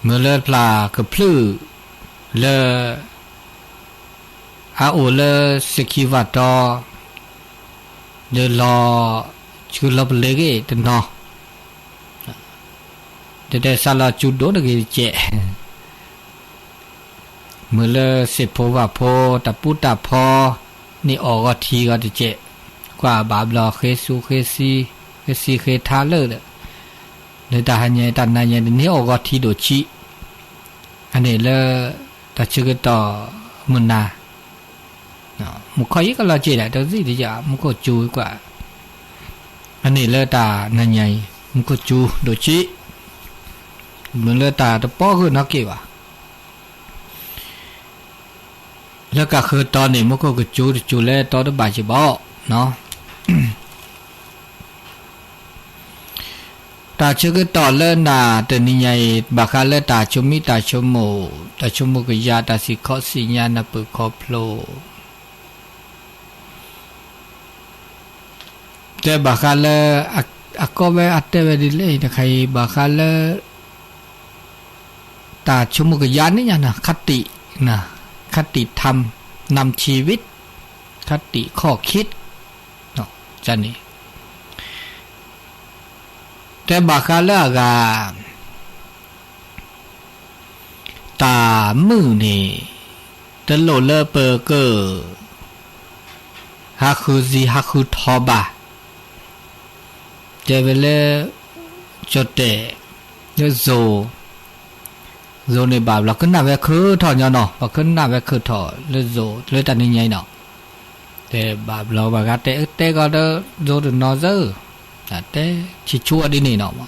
မ့ၢ်လၢဖျၢၣ်ကဖျၢၣ်လၢ အအိၣ်လၢစခံဝၣ်တီ ဒီးလီၤဆူလီၤပလ့ၤဂ့ၢ်တနီၤ, တဲတဲစးလီၤစူၤဒိၣ်တဂ့ၤတကဲး, မ့ၢ်လၢစံၣ်ဖိဝၣ်ဖိ တၢ်ပူၤတၢ်ဖီ န့ၢ်အီၣ်ဂီၤထံဂီၤတကဲး, ကွၢ်ဘၣ်ဘျီဃ့ဆူ ဃ့ဆံဃ့ဆံဃ့ထါလၢာ်ဒီး လၢတၢ်ဟါညါ တၢ်နၤညါတန့ၢ်အီၣ်ဂီၤထံဒိၣ်ဆံး, အန့ၣ်လၢ တၢ်ဆၢကတီၢ်မုၢ်နၤ, မုၢ်ခီယံၤကလီၤက့ၤဒၣ် တသ့ၣ်တယၢ် မူခိၣ်စူၤကွၢ်, အန့ၣ်လၢတၢ်နၤညါအံၤ မူခိၣ်စူၤဒိၣ်ဆံး, မ့ၢ်လၢတၢ်တပီဂၢၢ်နီၣ်က့ၤဘၣ် လၢကဃၢၤတီန့ၣ် မူခိၣ်ကစူၤတစူၤလဲၤတီတဘၣ်က့ၤဘၣ်, တၢ်ဆၢကတီၢ်လၢနၤတနံၤညါအံၤ ဘၣ်ဃးလၢတၢ်ဆိမိၣ်တၢ်ဆိကမိၣ်, တၢ်ဆိကမိၣ်ကယၤ, တၢ်စံၣ်ခီစံၣ်ညါ, နၢ်ပၢၢ်ခီဖျိ တဲဘၣ်ဃးလၢ အကီဝဲအတဲဝဲဒ်လဲၣ်တခါအံၤ ဘၣ်ဃးလၢ တၢ်ဆိကမိၣ်ကယၤန့ၣ်ညါ ခတိ, ခတိထမ်, နမ်ဆံဝံ, ခတိခီၣ်ခံ, န့ၣ် တဲဘၣ်ဃးလၢအဂၤ တၢ်မုာ်န့ၣ် တလိၣ်လၢပက ဟးဃုာ်စံးဟးဃုာ်ထီၣ်ဘၣ်, တဲဝဲလၢ ကၠီၣ်တဲၣ် လၢ Zoom, Zoom န့ၣ်ဘၣ်ဘျီ ကနၣ်ဝဲခုၣ်ထီၣ်ညီနီၤ, ပှၤကနၣ်ဝဲခုၣ်ထီၣ်လၢ Zoom လၢတၢ်နံၤညါအံၤနီၤ, တဲဘၣ်ဘျီ ပှၤဂၤတဲ တဲကီးဒီး Zoom တနီၤစၢၤ, တဲဆံးဆူအီၤဒ်န့ၣ်နီၤ,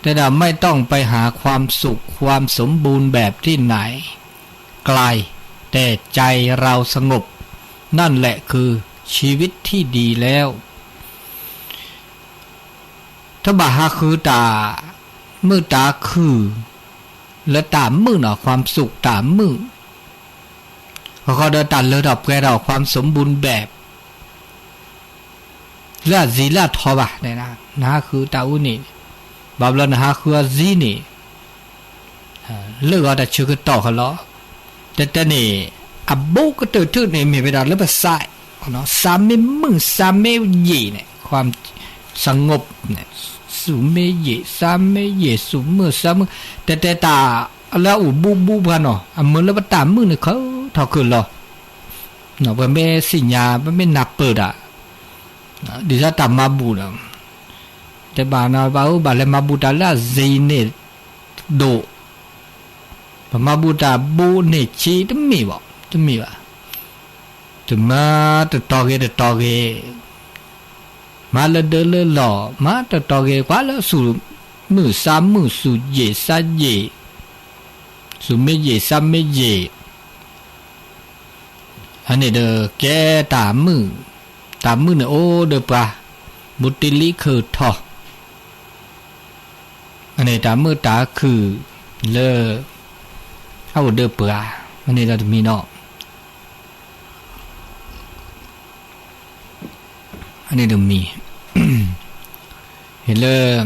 တဲဒၣ် ไม่ต้องไปหาความสุขความสมบูรณ์แบบที่ไหนไกล แต่ใจเราสงบ นั่นแหละคือชีวิตที่ดีแล้ว တဘၣ်ဟးဃုာ်တၢ်မုာ်တၢ်ခုၣ် လၢတၢ်မုာ်နီၤ ความสุข တၢ်မုာ်, အဃိဒီးတၢ်လၢထီၣ်ပှဲၤထီၣ် ความสมบูรณ์แบบ လၢအစံးလၢအထီဘၣ်, နဟးဃုာ်တၢ်အူန့ၣ်, ဘၣ်ဘျီနဟးဃုာ်အီၤစံးန့ၣ် လၢဂီၤတၢ်ဆၢကတီၢ်ဃီလီၤ. တဲတဲန့ၣ် အဘူးကတၢၢ်ထူၣ်န့ၣ် မ့ၢ်ဝဲဒၣ်လၢပစး, စးမ့ၢ်မုာ် စးမ့ၢ်ယံာ်န့ၣ် ความสงบ န့ၣ်, စူၣ်မ့ၢ်ယံာ် စးမ့ၢ်ယံာ် စူၣ်မုာ် စးမုာ်, တဲတဲတၢ်လၢအအိၣ်ဘူးဘူးပှၤနီၤ အမ့ၢ်လၢပတၢ်မုာ်န့ၣ် ခီထီၣ်ခီလီၤ ပမ့ၢ်သ့ၣ်ညါ ပမ့ၢ်နၢ်ပၢၢ်တၢ်, ဒ်သိးတၢ်မၤဘူၣ်ဒီး, တဲဘၣ်နၤ ပဘၣ်အိၣ်ဘၣ်လၢမၤဘူၣ်တၢ်လၢအစ့န့ၣ်ဒိၣ်, ပမၤဘူၣ်တၢ်ဘူးန့ၢ်ဆံးတမ့ၢ်ဘၣ်, တမ့ၢ်ဘၣ်, တမၤတတီၤဂ့ၤတတီၤဂ့ၤ, မၤလၢဒၢလၢလီၢ် မၤတတီၤဂ့ၤ ကွၢ်လၢစူၣ်မုာ်စးမုာ် စူၣ်ယံာ်စးယံာ်, စူၣ်မ့ၢ်ယံာ်စးမ့ၢ်ယံာ် အန့ၣ်ဒီးကဲတၢ်မုာ်, တၢ်မုာ်န့ၣ်အိၣ်ဒီးပှၤ, ဘူးတ့လံခုၣ်ထီၣ်, အန့ၣ်တၢ်မုာ်တၢ်ခုၣ်လၢ အအိၣ်ဒီးပှၤ, အန့ၣ်ဒီးတမံၤနီၤ, အန့ၣ်တမံၤ, ဟ့ၣ်လၢ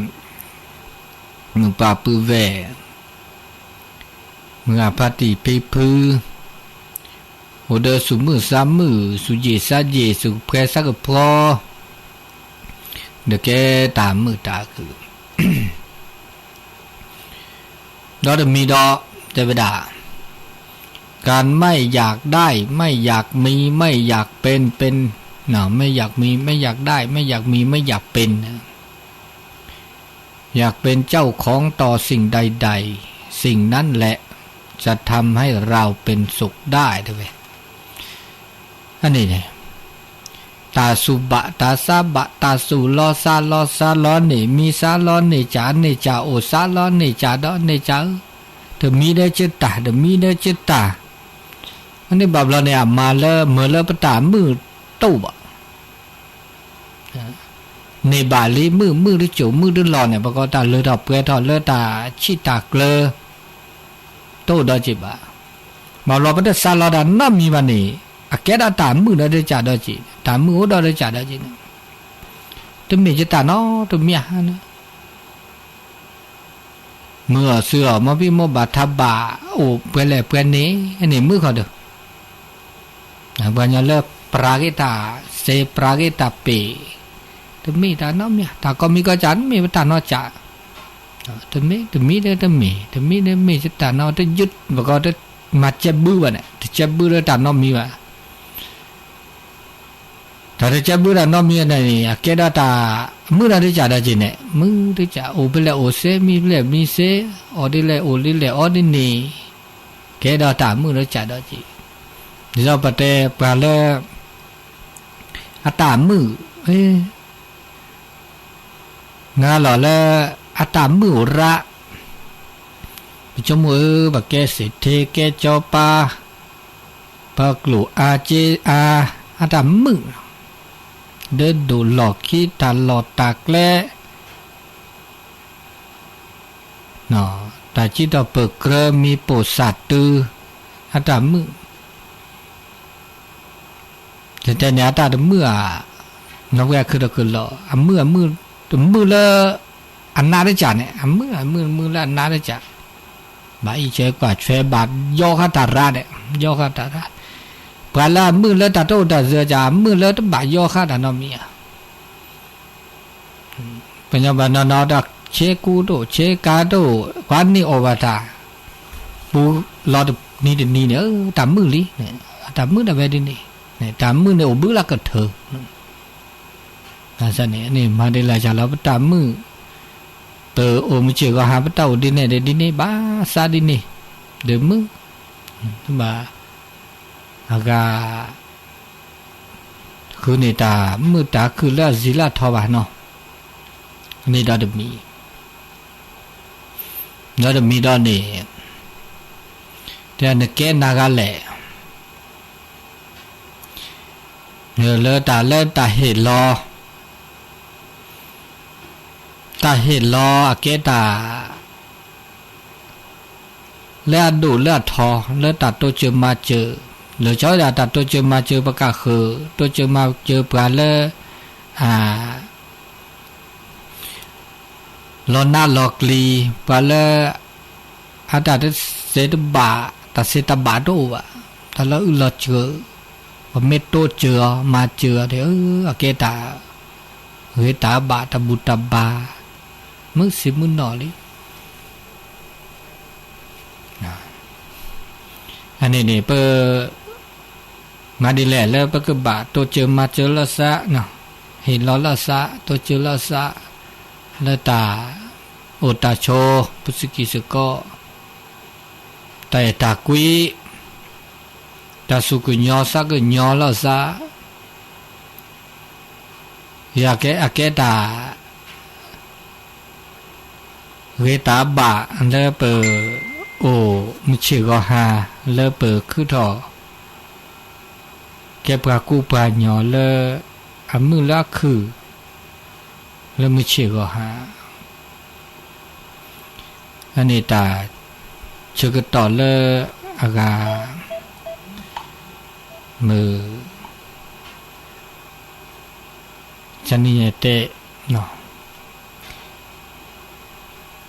မုၢ်ပၢ်ပုၢ်ဝဲၢ် မုၢ်ဂၤဖါတံၢ်ဖံဖု အိၣ်ဒီးစူၣ်မုာ်စးမုာ် စူၣ်ယံာ်စးယံာ် စူၣ်ကဖှဲစးကဖှီ ဒီးကဲတၢ်မုာ်တၢ်ခုၣ် ဒီးတမံၤဒီး တဲဝဲဒၣ် การไม่อยากได้ ไม่อยากมี ไม่อยากเป็น เป็น ไม่อยากมี ไม่อยากได้ ไม่อยากมี ไม่อยากเป็น อยากเป็นเจ้าของต่อสิ่งใดๆ สิ่งนั้นแหละจะทำให้เราเป็นสุขได้ တဲဝဲ အန့ၣ်န့ၣ် တၢ်စူၢ်ဘၣ် တၢ်စၢ်ဘၣ် တၢ်စူၢ်လီၤစၢ်လီၤစၢ်လီၤန့ၣ် မံစၢ်လီၤန့ၣ် ကၢ်န့ၣ်ကၢ် အိၣ်စၢ်လီၤန့ၣ် ကၢ်ဒီးန့ၣ်ကၢ်ဧၢ, တမံၤဒီးကတၢၢ် တမံၤဒီးကတၢၢ်, အန့ၣ်ဘၣ်ဘျီန့ၣ် အမၤလၢမၢလၢပတၢ်မုာ်တိၢ်ဘၣ် န့ၢ်ဘၣ်လံမုာ် မုာ်တစိၢ်မုာ်တလီၢ်န့ၣ် ပကိးတၢ်လၢထီၣ်ပှဲၤထီၣ်လၢတၢ်ဆံးတၢ်ကျၢၤ တအိၣ်ဒီးက့ၤဘၣ်. ဘၣ်ဘျီပတစၢ်လီၤတၢ်နီတမံၤဘၣ်န့ၣ် အကဲဒၣ်တၢ်မုာ်ဒီးတကးဒီးက့ၤ တၢ်မုာ်အိၣ်ဒီးတကးဒီးက့ၤန့ၣ် တမ့ၢ်ယတၢ်နီတမံၤဧါန့ၣ် မုာ်အီၤစူၤအီၤ မိၢ်ဖံးမိၢ်ဘၣ်ထးဘၣ်အိၣ်ပှဲၤလဲၣ်ပှဲၤန့ၣ်န့ၣ် မုာ်ခီဒုး, ပှၤကညီလၢပြးက့ၤတၢ်စ့ ပြးက့ၤတၢ်ပ့ၤ, တမ့ၢ်တၢ်နီတမံၤ တၢ်ကိးမံၤကိးကၢ် တမ့ၢ်ပတၢ်နီတကၢ်, တမ့ၢ်တမံၤဒီးတမ့ၢ် တမံၤဒီးမ့ၢ်တၢ်နီတယုၢ် ပကီးတမၤကဲဘုဘၣ်န့ၣ် တကဲဘုလၢတၢ်နီတမံၤဘၣ်. တၢ်တကဲဘုတၢ်နီတမံၤန့ၣ် အကဲဒီးတၢ်မုာ်ဒီးတကၢ်ဒီးက့ၤန့ၣ် မုာ်တကၢ် အိၣ်ဖဲလဲၣ်အိၣ်စ့ မံဖဲလဲၣ်မံစ့ အီၣ်ဒ်လဲၣ်အိၣ်ဒ်လဲၣ်အီဒ်န့ၣ် ကဲဒီးတၢ်မုာ်ဒီးတကၢ်ဒီးက့ၤ, ဒ်သိးပတဲပှၤလၢ အတၢ်မုာ် နၤလီၤလၢ အတၢ်မုာ်အိၣ်ရၣ်, ပဆိကမိၣ်ဧၢ ပကဲစ့ထ့ ကဲကၠီပၤ ပကျိၣ်အါစ့အါ အတၢ်မုာ်, ဒၢဒိၣ်လီၢ်ခံ တၢ်လီၢ်တၢ်ကျဲ တၢ်စံးထီၣ်ပၢၢ်ကြၢး မံၤပိာ်စၢ်တုၤ အတၢ်မုာ်, တတဲန့ၣ် အတၢ်တမုာ်ဧါ, နီၢ်ဝဲအခုတကလီၤ အမုာ်အမုာ် တမုာ်လၢ အနးတကၢ်န့ၣ် အမုာ်အမုာ်တမုာ်လၢအနးတကၢ်, ဘၣ်အံးထွဲကွၢ်ထွဲ ဘၣ်ယီဃာ်တၢ်ရၣ်န့ၣ် ယီဃာ်တၢ်ရၣ်, ပှၤလၢအမုာ်လၢတၢ်တအိၣ်တၢ်စၢၤကၢ် အမုာ်လၢတဘၣ်ယီဃာ်တၢ်နီတမံၤဧါ ပညီဘၣ်နီၢ်နီၢ်ဒီး ဆ့ကူတအိၣ်ဆ့ကၤတအိၣ် ပှၤန့ၢ်အီၣ်ဘၣ်တၢ် ပူၤလီၤတနံၤတနံၤန့ၣ် တၢ်မုာ်လံ, တၢ်မုာ်ဒၣ်ဝဲဒ်န့ၣ်, တၢ်မုာ်န့ၣ်အိၣ်ဘှံးလၢကထၢ, န့ၣ်မၤဒ်လဲၣ်ယၤလီၤ ပတၢ်မုာ်, ပအိၣ်မုာ်ဆ့ၣ်ဂီၤဟါ ပတၢ်အိၣ်ဒ်န့ၣ်ဒ်န့ၣ် ဘၣ်ဆါဒ်န့ၣ်, ဒီးမုာ်, ဘၣ် အဂၤ ဃုန့ၢ်တၢ်မုာ်တၢ်ခုၣ်လၢအစံးလၢအထီဘၣ်နီၤ, န့ၣ်ဒီးတမံၤ, ဒီးတမံၤဒီးန့ၣ်, တဲနကဲနၤဂၤလဲၣ်, လၢတၢ်လၢတၢ်ဟ့ၣ်လီၤ, တၢ်ဟ့ၣ်လီၤအကဲတၢ် လၢအဒိၣ်လၢအထီ လၢတၢ်တိစၢၤမၤစၢၤ, လၢဆီဝဲဒၣ်တၢ်တိစၢၤမၤစၢၤ ပကဃုာ် တိစၢၤမၤစၢၤပှၤလၢ လီၤနးလီၤကျံၤ, ပှၤလၢ အတၢ်တစဲးတဘၣ် တၢ်စဲးတဘၣ်တအိၣ်ဘၣ်, တၢ်လီၤအုၣ်လီၤစၢၤ, ပမ့ၢ်တိစၢၤအီၤ မၤစၢၤအီၤဒီး အကဲတၢ် ဂ့ၤတၢ်ဘၣ် တၢ်ဘူၣ်တၢ်ဘါ, မုာ်ဆံးမုာ်နီၢ်လံ. အန့ၣ်န့ၣ် ပ မၤဒ်လဲၣ်လၢပကဘၣ်တိစၢၤမၤစၢၤလီၤသး, ဟ့ၣ်လီၤလီၤသး တိစၢၤလီၤသး, လၢတၢ်အိၣ်တၢ်ဆိး ပစကံၢ်စကီး, တၢ်အဲၣ်တၢ်ကွံ, တၢ်စူၢ်ကညီၤသးကညီၤလီၤသး, ယကဲအကဲတၢ် ဂ့ၤတၢ်ဘၣ်လၢပအိၣ်မုၢ်ဆ့ၣ်ဂီၤဟါ လၢပခုထီၣ် ကဲပှၤကူပှၤကညီလၢ အမုာ်လၢအခုၣ် လၢမုၢ်ဆ့ၣ်ဂီၤဟါ, အန့ၣ်တၢ်ဆၢကတီၢ်လၢအဂၤ မုၢ် ကနံၤညါတဲ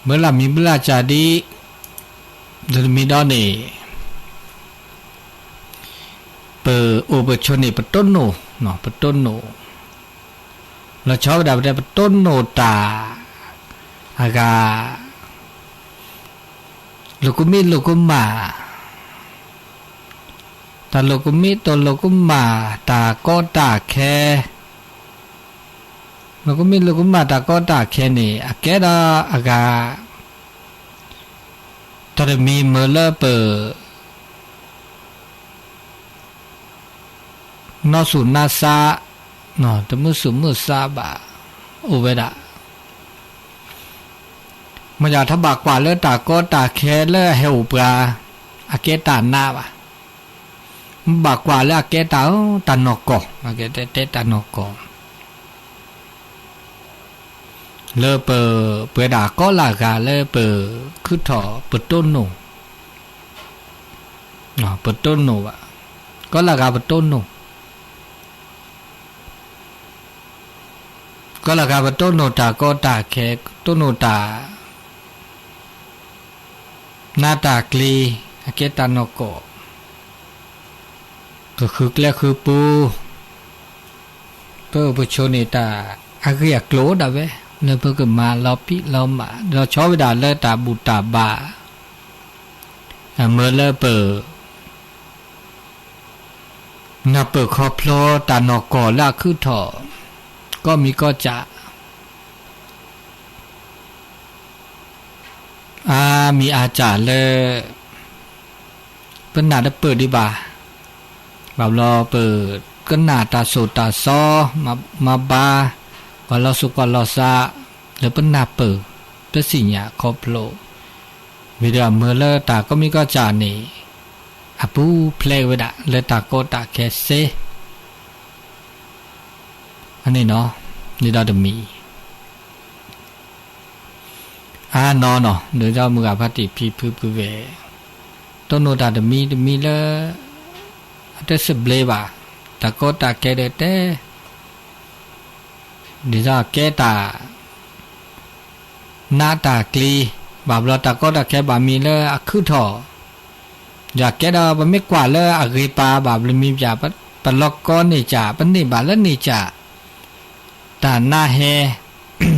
မုၢ်လၢ်မံၤဘျၢ်ကၢ်ဒ် တမံၤဒီးန့ၣ် ပအိၣ်ပဆိးန့ၣ် ပတိၢ်နိၣ်, ပတိၢ်နိၣ်, လီၤဆီဝဲဒၣ်ပတဲ ပတိၢ်နိၣ်တၢ် အဂၤ လိာ်ကမံလိာ်ကမၣ်, တၢ်လိာ်ကမံတလိာ်ကမၣ် တၢ်ကီတၢ်ခဲ, လိာ်ကမံလိာ်ကမၣ် တၢ်ကီတၢ်ခဲန့ၣ် အကဲဒီးအဂၤ တၢ်တမံၤမုၢ်လၢပ နီၢ်ဆူၣ်နါဆါ, တမုာ်ဆူၣ်မုာ်ဆါဘၣ် အိၣ်ဝဲဒၣ်, မ့ၢ်ယတဘၣ်ကွၢ်လၢတၢ်ကီတၢ်ခဲလၢအဟဲအိၣ်ပှၤ အကဲတၢ်နါဘၣ်, မ့ၢ်ဘၣ်ကွၢ်လၢအကဲတၢ် တၢ်နီၢ်ကီၢ်, အကဲတဲတၢ်နီၢ်ကီၢ် လၢပ ပှဲၤဒၣ်ကီလၢဂၤလၢပ ခုထီၣ်ပတိၢ်နိၣ်, ပတိၢ်နိၣ်ဘၣ်, ကီလၢဂၤပတိၢ်နိၣ်, ကီလၢဂၤပတိၢ်နိၣ်တၢ်ကီတၢ်ခဲ, တိၢ်နိၣ်တၢ် နးတၢ်ကျံၤ, အကဲတၢ်နီၢ်ကီၢ်, ကဃုကျဲဃုပူ, ပအိၣ်ပဆိးန့ၣ် တၢ်အဂ့ၢ်အကျိၤဒၣ်ဝဲ လၢပကမၤလီၤပံာ်လီၤမၤ လီၤဆီဝဲဒၣ်လၢတၢ်ဘူၣ်တၢ်ဘါ, အမၢလၢပ နၢ်ပၢၢ်ခီဖျိတၢ်နီၢ်ကီၢ်လၢအခုၣ်ထီၣ်, ကီၢ်မံၤကီၢ်စဲၣ် အါမံၤအါစၢ်လၢ ပနၢ်တပၢၢ်ဒံးဘၣ်, ဘၣ်ဘျီပကနၣ်တၢ်ဆိၣ်တၢ်ဆီ, မၤဘါ, ကွၢ်လီၤစိၤကွၢ်လီၤစး, လၢပနၢ်ပၢၢ်, ပသ့ၣ်ညါခီဖျိ, ဝံၤဒီးအမၢလၢတၢ်ကီၢ်မံၤကီၢ်စဲၣ်န့ၣ်, အပူၤဖျဲးဝဲဒၣ်လၢတၢ်ကီတၢ်ခဲစ့ အန့ၣ်နီၤ, န့ၣ်ဒီးတမံၤ အါနီၤနီၤ ဒ်သိးမုၢ်ဂၤဖါတံၢ်ဖံဖုဖုဝဲ, တိၢ်နီၣ်တၢ်တမံၤတမံၤလၢ အတစံးဘျ့ဘၣ်, တၢ်ကီတၢ်ခဲဒီးတဲ, ဒ်သိးအကဲတၢ် နးတၢ်ကျံၤ, ဘၣ်ဘျီတၢ်ကီတၢ်ခဲဘၣ်မံၤလၢအခုၣ်ထီၣ်, ယကဲဒီးပမ့ၢ်ကွၢ်လၢအဂ့ၤပာ်ဘၣ်ဘျီမံၤပၠး, ပလီၢ်ကီန့ၢ်စၢ်, ပန့ၢ်ဘၣ်လၢန့ၢ်စၢ်, တၢ်နးဟဲ,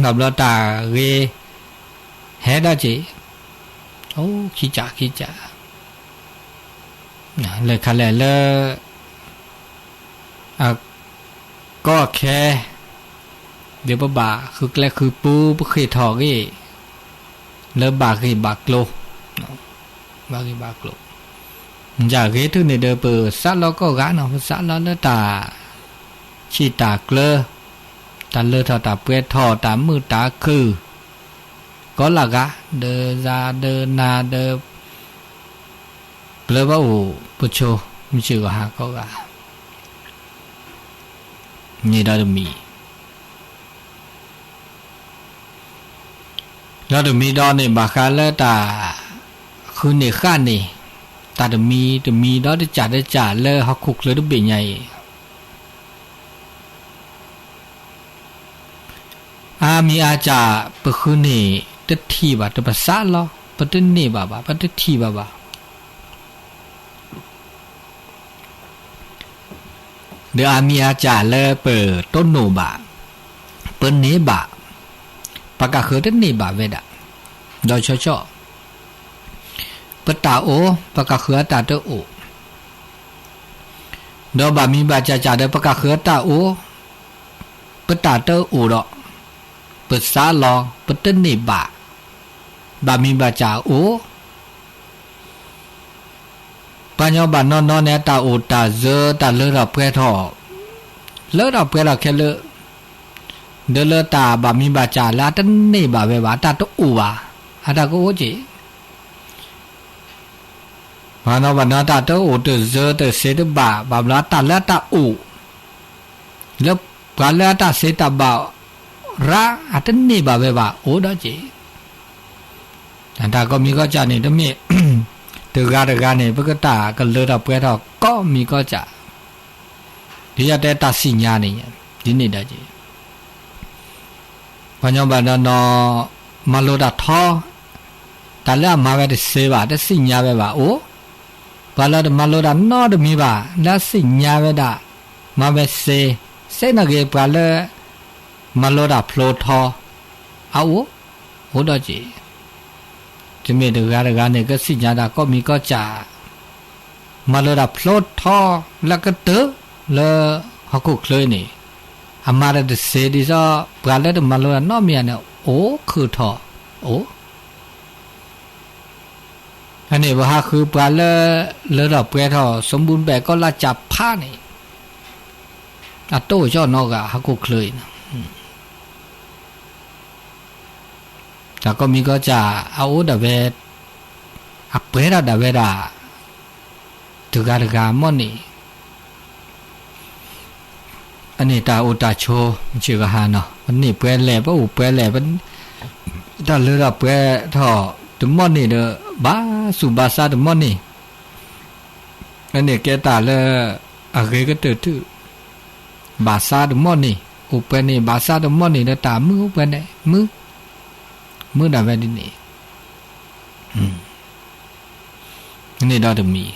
ဘၣ်ဘျီတၢ်ဂ့ၤ, ဟဲဒၣ်က့ၤ, အိၣ်ခံကၠးခံကၠး လဲၤခါလဲၣ်လၢ အကီအခဲ, ဒီးပဘၣ်ဃုကျဲဃုပူ ပဃ့ၢ်ထီၣ်ဂ့ၢ်, လၢဘၣ်ဂ့ၢ်ဘၣ်ကျိၤ, ဘၣ်ဂ့ၢ်ဘၣ်ကျိၤ, ယဂ့ၤထုးန့ၣ်ဒီး ပစးလီၤကိးဂၤနီၤ, ပစးလီၤလၢတၢ် ဆံၣ်တၢ်ကျၢ, တၢ်လၢထီၣ်တၢ်ပှဲၤထီၣ် တၢ်မုာ်တၢ်ခုၣ် ကိးလၢဂၤ, ဒီးယၤဒီးနၤဒီး ပျၢၤပအိၣ်ပဆိး မုၢ်ဆ့ၣ်ဂီၤဟါကိးဂၤ, န့ၣ်ဒီးတမံၤ ဒီးတမံၤဒီးန့ၣ် ဘၣ်ဃးလၢတၢ်ဃုန့ၢ်ဃာ်န့ၣ်, တၢ်တမံၤတမံၤဒီးတကၠးတကၠးလၢဟီၣ်ခိၣ်ချၢတဘ့ၣ်ညါအံၤ အါမံၤအါစၢ် ပဃုန့ၢ်တထံၣ်ဘၣ်, တပစးလီၤ, ပတန့ၢ်ဘၣ်ဘၣ်, ပတထံၣ်ဘၣ်ဘၣ်. ဒီးအါမံၤအါစၢ်လၢပတိၢ်နီၣ်ဘၣ်, ပန့ၢ်ဘၣ်, ပကဃုတန့ၢ်ဘၣ်ဝဲဒၣ်, ဒီးဆီဆီ ပတၢ်အိၣ်, ပကဃုအတၢ်တအိၣ်, ဒီးဘၣ်မံၤဘၣ်စၢ်စၢ်ဒီး ပကဃုအတၢ်အိၣ်, ပတၢ်တအိၣ်ဒီး, ပစးလီၤ, ပတန့ၢ်ဘၣ်, ဘၣ်မံၤဘၣ်စၢ်အိၣ် ပှၤညီဘၣ်နီၢ်နီၢ်န့ၣ် အတၢ်အိၣ်တၢ်စၢၤ တၢ်လၢထီၣ်ပှဲၤထီၣ်, လၢထီၣ်ပှဲၤထီၣ်ခဲလၢာ်, ဒီးလၢတၢ်ဘၣ်မံၤဘၣ်စၢ်လၢအတန့ၢ်ဘၣ်ဝဲဘၣ်, အတၢ်တအိၣ်ဘၣ်, အတၢ်ကအိၣ်က့ၤ ပှၤနီၢ်ဘၣ်နီၢ် တၢ်တအိၣ်တစၢၤတစ့တဘၣ်, ဘၣ်ဘျီတၢ်လၢအတၢ်အိၣ်, လၢပှၤလၢအတၢ်စ့တၢ်ဘၣ်ရၣ် အတန့ၢ်ဘၣ်ဝဲဘၣ် အိၣ်ဒီးက့ၤ တၢ်ကီၢ်မံၤကီၢ်စဲၣ်န့ၣ် တမ့ၢ်တဂၤတဂၤန့ၣ် ပကတၢ်ကလၢထီၣ်ပှဲၤထီၣ်ကီၢ်မံၤကီၢ်စဲၣ်, ဒ်ယတဲတၢ်စံၣ်ညါန့ၣ်, ဒ်န့ၣ်ဒီးက့ၤ ပှၤညီဘၣ်နီၢ်နီၢ် မၤလိတၢ်ထီ, တၢ်လၢအမၤဝဲတစ့ဘၣ် တသ့ၣ်ညါဝဲဘၣ်အိၣ်, ပှၤလၢတမၤလိတၢ်နီတမံၤဘၣ် လၢအသ့ၣ်ညါဝဲဒၣ် မၤဝဲစ့, စ့နာ်က့ၤ ပှၤလၢ မၤလိတၢ်ဖျိထီ, အအိၣ်, အိၣ်ဒီးက့ၤ တမ့ၢ်တဂၤတဂၤန့ၣ် ကသ့ၣ်ညါတၢ်ကီၢ်မံၤကီၢ်စဲၣ်, မၤလိတၢ်ဖျိထီလၢကတၢၢ်လၢဟီၣ်ခိၣ်ချၢအံၤန့ၣ်, အမၤတၢ်တစ့ဒ်သိး ပှၤလၢတမၤလိတၢ်နီတမံၤန့ၣ် အိၣ်ခုၣ်ထီၣ်, အိၣ် အန့ၣ် ပဟးဃုပှၤလၢ လၢထီၣ်ပှဲၤထီၣ် စူၢ်ဘူၣ်ဘဲၣ်ကီလၢကၠၣ်ဖးန့ၣ်, အတအိၣ်ကၠီၣ်နီတဂၤ ဟီၣ်ခိၣ်ချၢအံၤန့ၣ် တၢ်ကီၢ်မံၤကီၢ်စဲၣ် အအိၣ်ဒၣ်ဝဲ အပှဲၤထီၣ်ဒၣ်ဝဲဒၣ် တဂၤတဂၤမ့ၢ်န့ၣ်, အန့ၣ်တၢ်အိၣ်တၢ်ဆိး မုၢ်ဆ့ၣ်ကဟါနီၤ ပန့ၢ်ပှဲၤလဲၣ် ပအိၣ်ပှဲၤလဲၣ် တၢ်လၢထီၣ်ပှဲၤထီၣ်တမီၢ်န့ၣ်ဒီး ဘၣ်ဆူးဘၣ်ဆါတမီၢ်န့ၣ်, အန့ၣ်ကဲတၢ်လၢ အဂ့ၤကတၢၢ်တုၤ ဘၣ်ဆါတမီၢ်န့ၣ် အိၣ်ပှဲၤန့ၣ် ဘၣ်ဆါတမီၢ်န့ၣ်ဒီး တၢ်မုာ်အိၣ်ပှဲၤန့ၣ် မုာ်, မုာ်ဒၣ်ဝဲဒ်န့ၣ် န့ၣ်ဒီးတမံၤ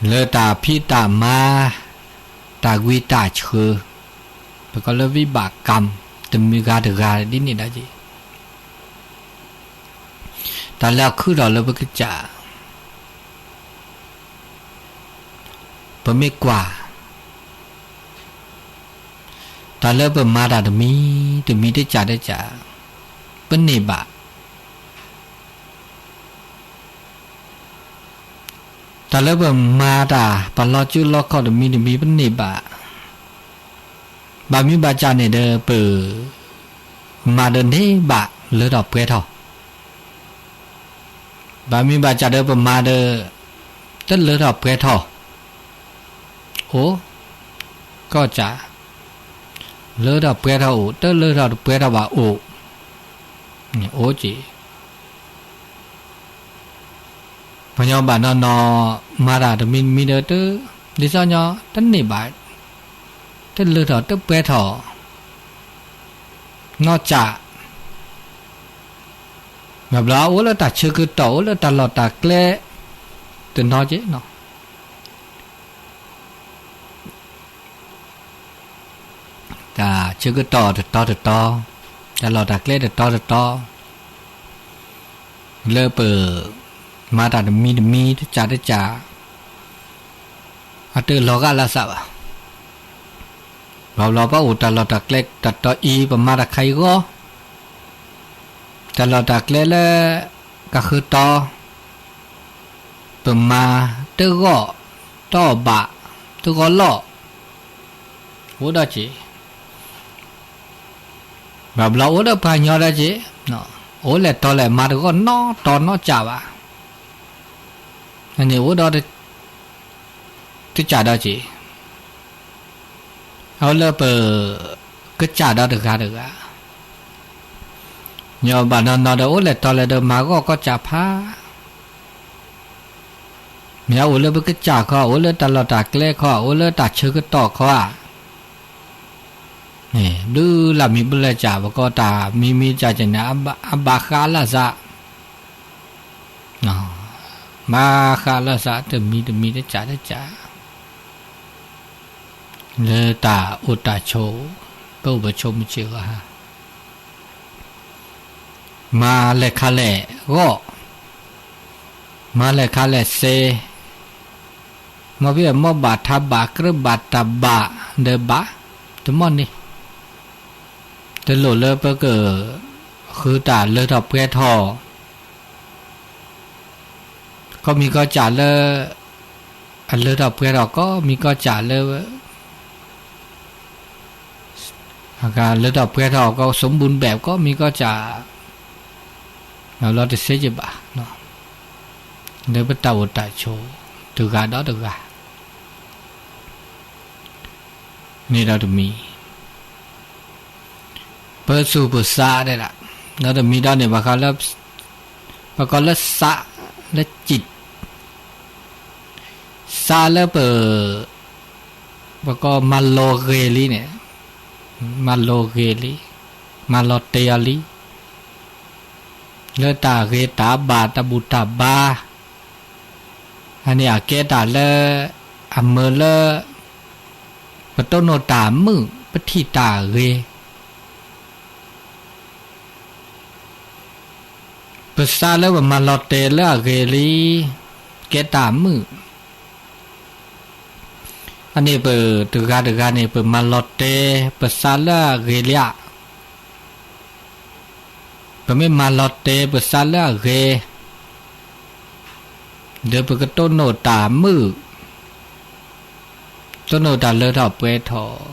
လၢတၢ်ဖံးတၢ်မၤ တၢ်ဂံၢ်တၢ်ဆၢ ပကိးလၢ ဝိဘၣ်ကမ် တမံၤဂၤတဂၤဒ်န့ၣ်ဒီးက့ၤ တၢ်လၢအခုၣ်ထီၣ်လၢပကစၢ် ပမ့ၢ်ကွၢ် တၢ်လၢပမၤတၢ်တမံၤတမံၤတကးတကး ပန့ၢ်ဘၣ် တၢ်လၢပမၤတၢ် ပလီၤစုလီခီၣ်တမံၤတမံၤ ပန့ၢ်ဘၣ်. ဘၣ်မံၤဘၣ်စးန့ၣ်ဒီး ပမၤဒီးန့ၢ်ဘၣ်လၢထီၣ်ပှဲၤထီၣ်, ဘၣ်မံၤဘၣ်စးဒီးပမၤဒီး တလၢထီၣ်ပှဲၤထီၣ် အိၣ်, ကီၢ်စး လၢထီၣ်ပှဲၤထီၣ်အိၣ်, တလၢထီၣ်တပှဲၤထီၣ်ဘၣ်အိၣ်, အိၣ်က့ၤ ပှၤကညီဘၣ်နီၢ်နီၢ် မၤတၢ်တမံၤတမံၤဒီး ဒ်သိးညီ တန့ၢ်ဘၣ်, တလၢထီၣ်တပှဲၤထီၣ် နီၢ်စး, ဘၣ်ဘျီအိၣ်လၢတၢ်ဆၢကတီၢ် အိၣ်လၢတၢ်လီၢ်တၢ်ကျဲ တနီၤက့ၤနီၤ တၢ်ဆၢကတီၢ်တတီၤတတီၤ, တၢ်လီၢ်တၢ်ကျဲတတီၤတတီၤ, လၢပမၤတၢ်တမံၤတမံၤ တစးတစး အတလီၤဂာ်လၢသးဘၣ်. ဘၣ်ဘျီပအိၣ်တၢ်လီၢ်တၢ်ကျဲတတီၤအံၤ ပမၤတၢ်ခါအံၤဂီၢ်, တၢ်လီၢ်တၢ်ကျဲလၢ ကဃုတီၤ ပမၤတဂီၢ် တအီၣ်ဘၣ် တဂီၢ်လီၢ် အိၣ်ဒီးက့ၤ, ဘၣ်ဘျီအိၣ်ဒီးပှၤကညီဒီးက့ၤ, အိၣ်လဲၤတီၤလဲၣ် မၤတဂီၢ်နီတီၤနီၢ်စးဘၣ်, န့ၣ်အိၣ်ဒီး တစးဒီးက့ၤ, အအိၣ်လၢပကစၢ်ဒီးတဂၤတဂၤ, ညီဘၣ်နီၢ်နီၢ်ဒီးအိၣ်လဲၤတီၤလဲၣ်ဒီးမၤဂီၢ်ကီၢ်စးဖး မ့ၢ်အအိၣ်လၢပကစၢ်ခီ, အိၣ်လၢတၢ်လီၢ်တၢ်ကျဲခီ, အိၣ်လၢတၢ်ဆၢကတီၢ်ခီဧါ, ဘျုးလၢ်မံၤဘျုးလၢ်စး ပကိးတၢ်မံၤမံၤစးကန့ၣ် အဘၣ်ဃးလၢသး, ဘၣ်ဃးလၢသးတမံၤတမံၤတစးတစး လၢတၢ်အိၣ်တၢ်ဆိး, ပအိၣ်ပဆိးမုၢ်ဆ့ၣ်ဂီၢ်ဟါ, မၤလဲၤခါလဲၣ်ဂီၢ်, မၤလဲၤခါလဲၣ်စ့, မ့ၢ်ဖဲမ့ၢ်ဘၣ်ထးဘၣ်ကြၢးဘၣ်တၢ်ဘၣ်ဒီးဘၣ်, တမီၢ်န့ၣ်, တလိၣ်လၢပက ဃုတၢ်လၢထီၣ်ပှဲၤထီၣ် ကီၢ်မံၤကီၢ်စးလၢ အလၢထီၣ်ပှဲၤထီၣ် ကီၢ်မံၤကီၢ်စးလၢ လၢထီၣ်ပှဲၤထီၣ် ကီၢ်စူဘူးဘဲး ကီၢ်မံၤကီၢ်စး လီၤတသ့က့ၤဘၣ် လၢပတၢ်အိၣ်တၢ်ဆိး တဂၤဒီးတဂၤ န့ၣ်ဒီးတမံၤ ပသူၣ်ပသးဒဲဒၣ် ဒီးတမံၤဒီးန့ၣ် ဘၣ်ဃးလၢ ပကိးလၢသး လၢစံး သးလၢပ ပကိးမၤလီၤဂ့ၤလံန့ၣ် မၤလီၤဂ့ၤလံ မၤလီၤတဲာ်အီၤလံ လၢတၢ်ဂ့ၤတၢ်ဘၣ်တၢ်ဘူၣ်တၢ်ဘါ အန့ၣ်အကဲတၢ်လၢ အမၢလၢ ပတိၢ်နီၣ်တၢ်မုာ် ပထံၣ်တၢ်ဂ့ၤ ပသးလၢပမၤလီၤတဲာ်လၢအဂ့ၤလံ ကဲတၢ်မုာ် အန့ၣ်ပတဂၤတဂၤန့ၣ် ပမၤလီၤတဲာ် ပသးလၢအဂ့ၤလံဧါ ပမ့ၢ်မၤလီၤတဲာ်ပသးလၢအဂ့ၤ ဒီးပကတိၢ်နီၣ်တၢ်မုာ် တိၢ်နီၣ်တၢ်လၢထီၣ်ပှဲၤထီၣ်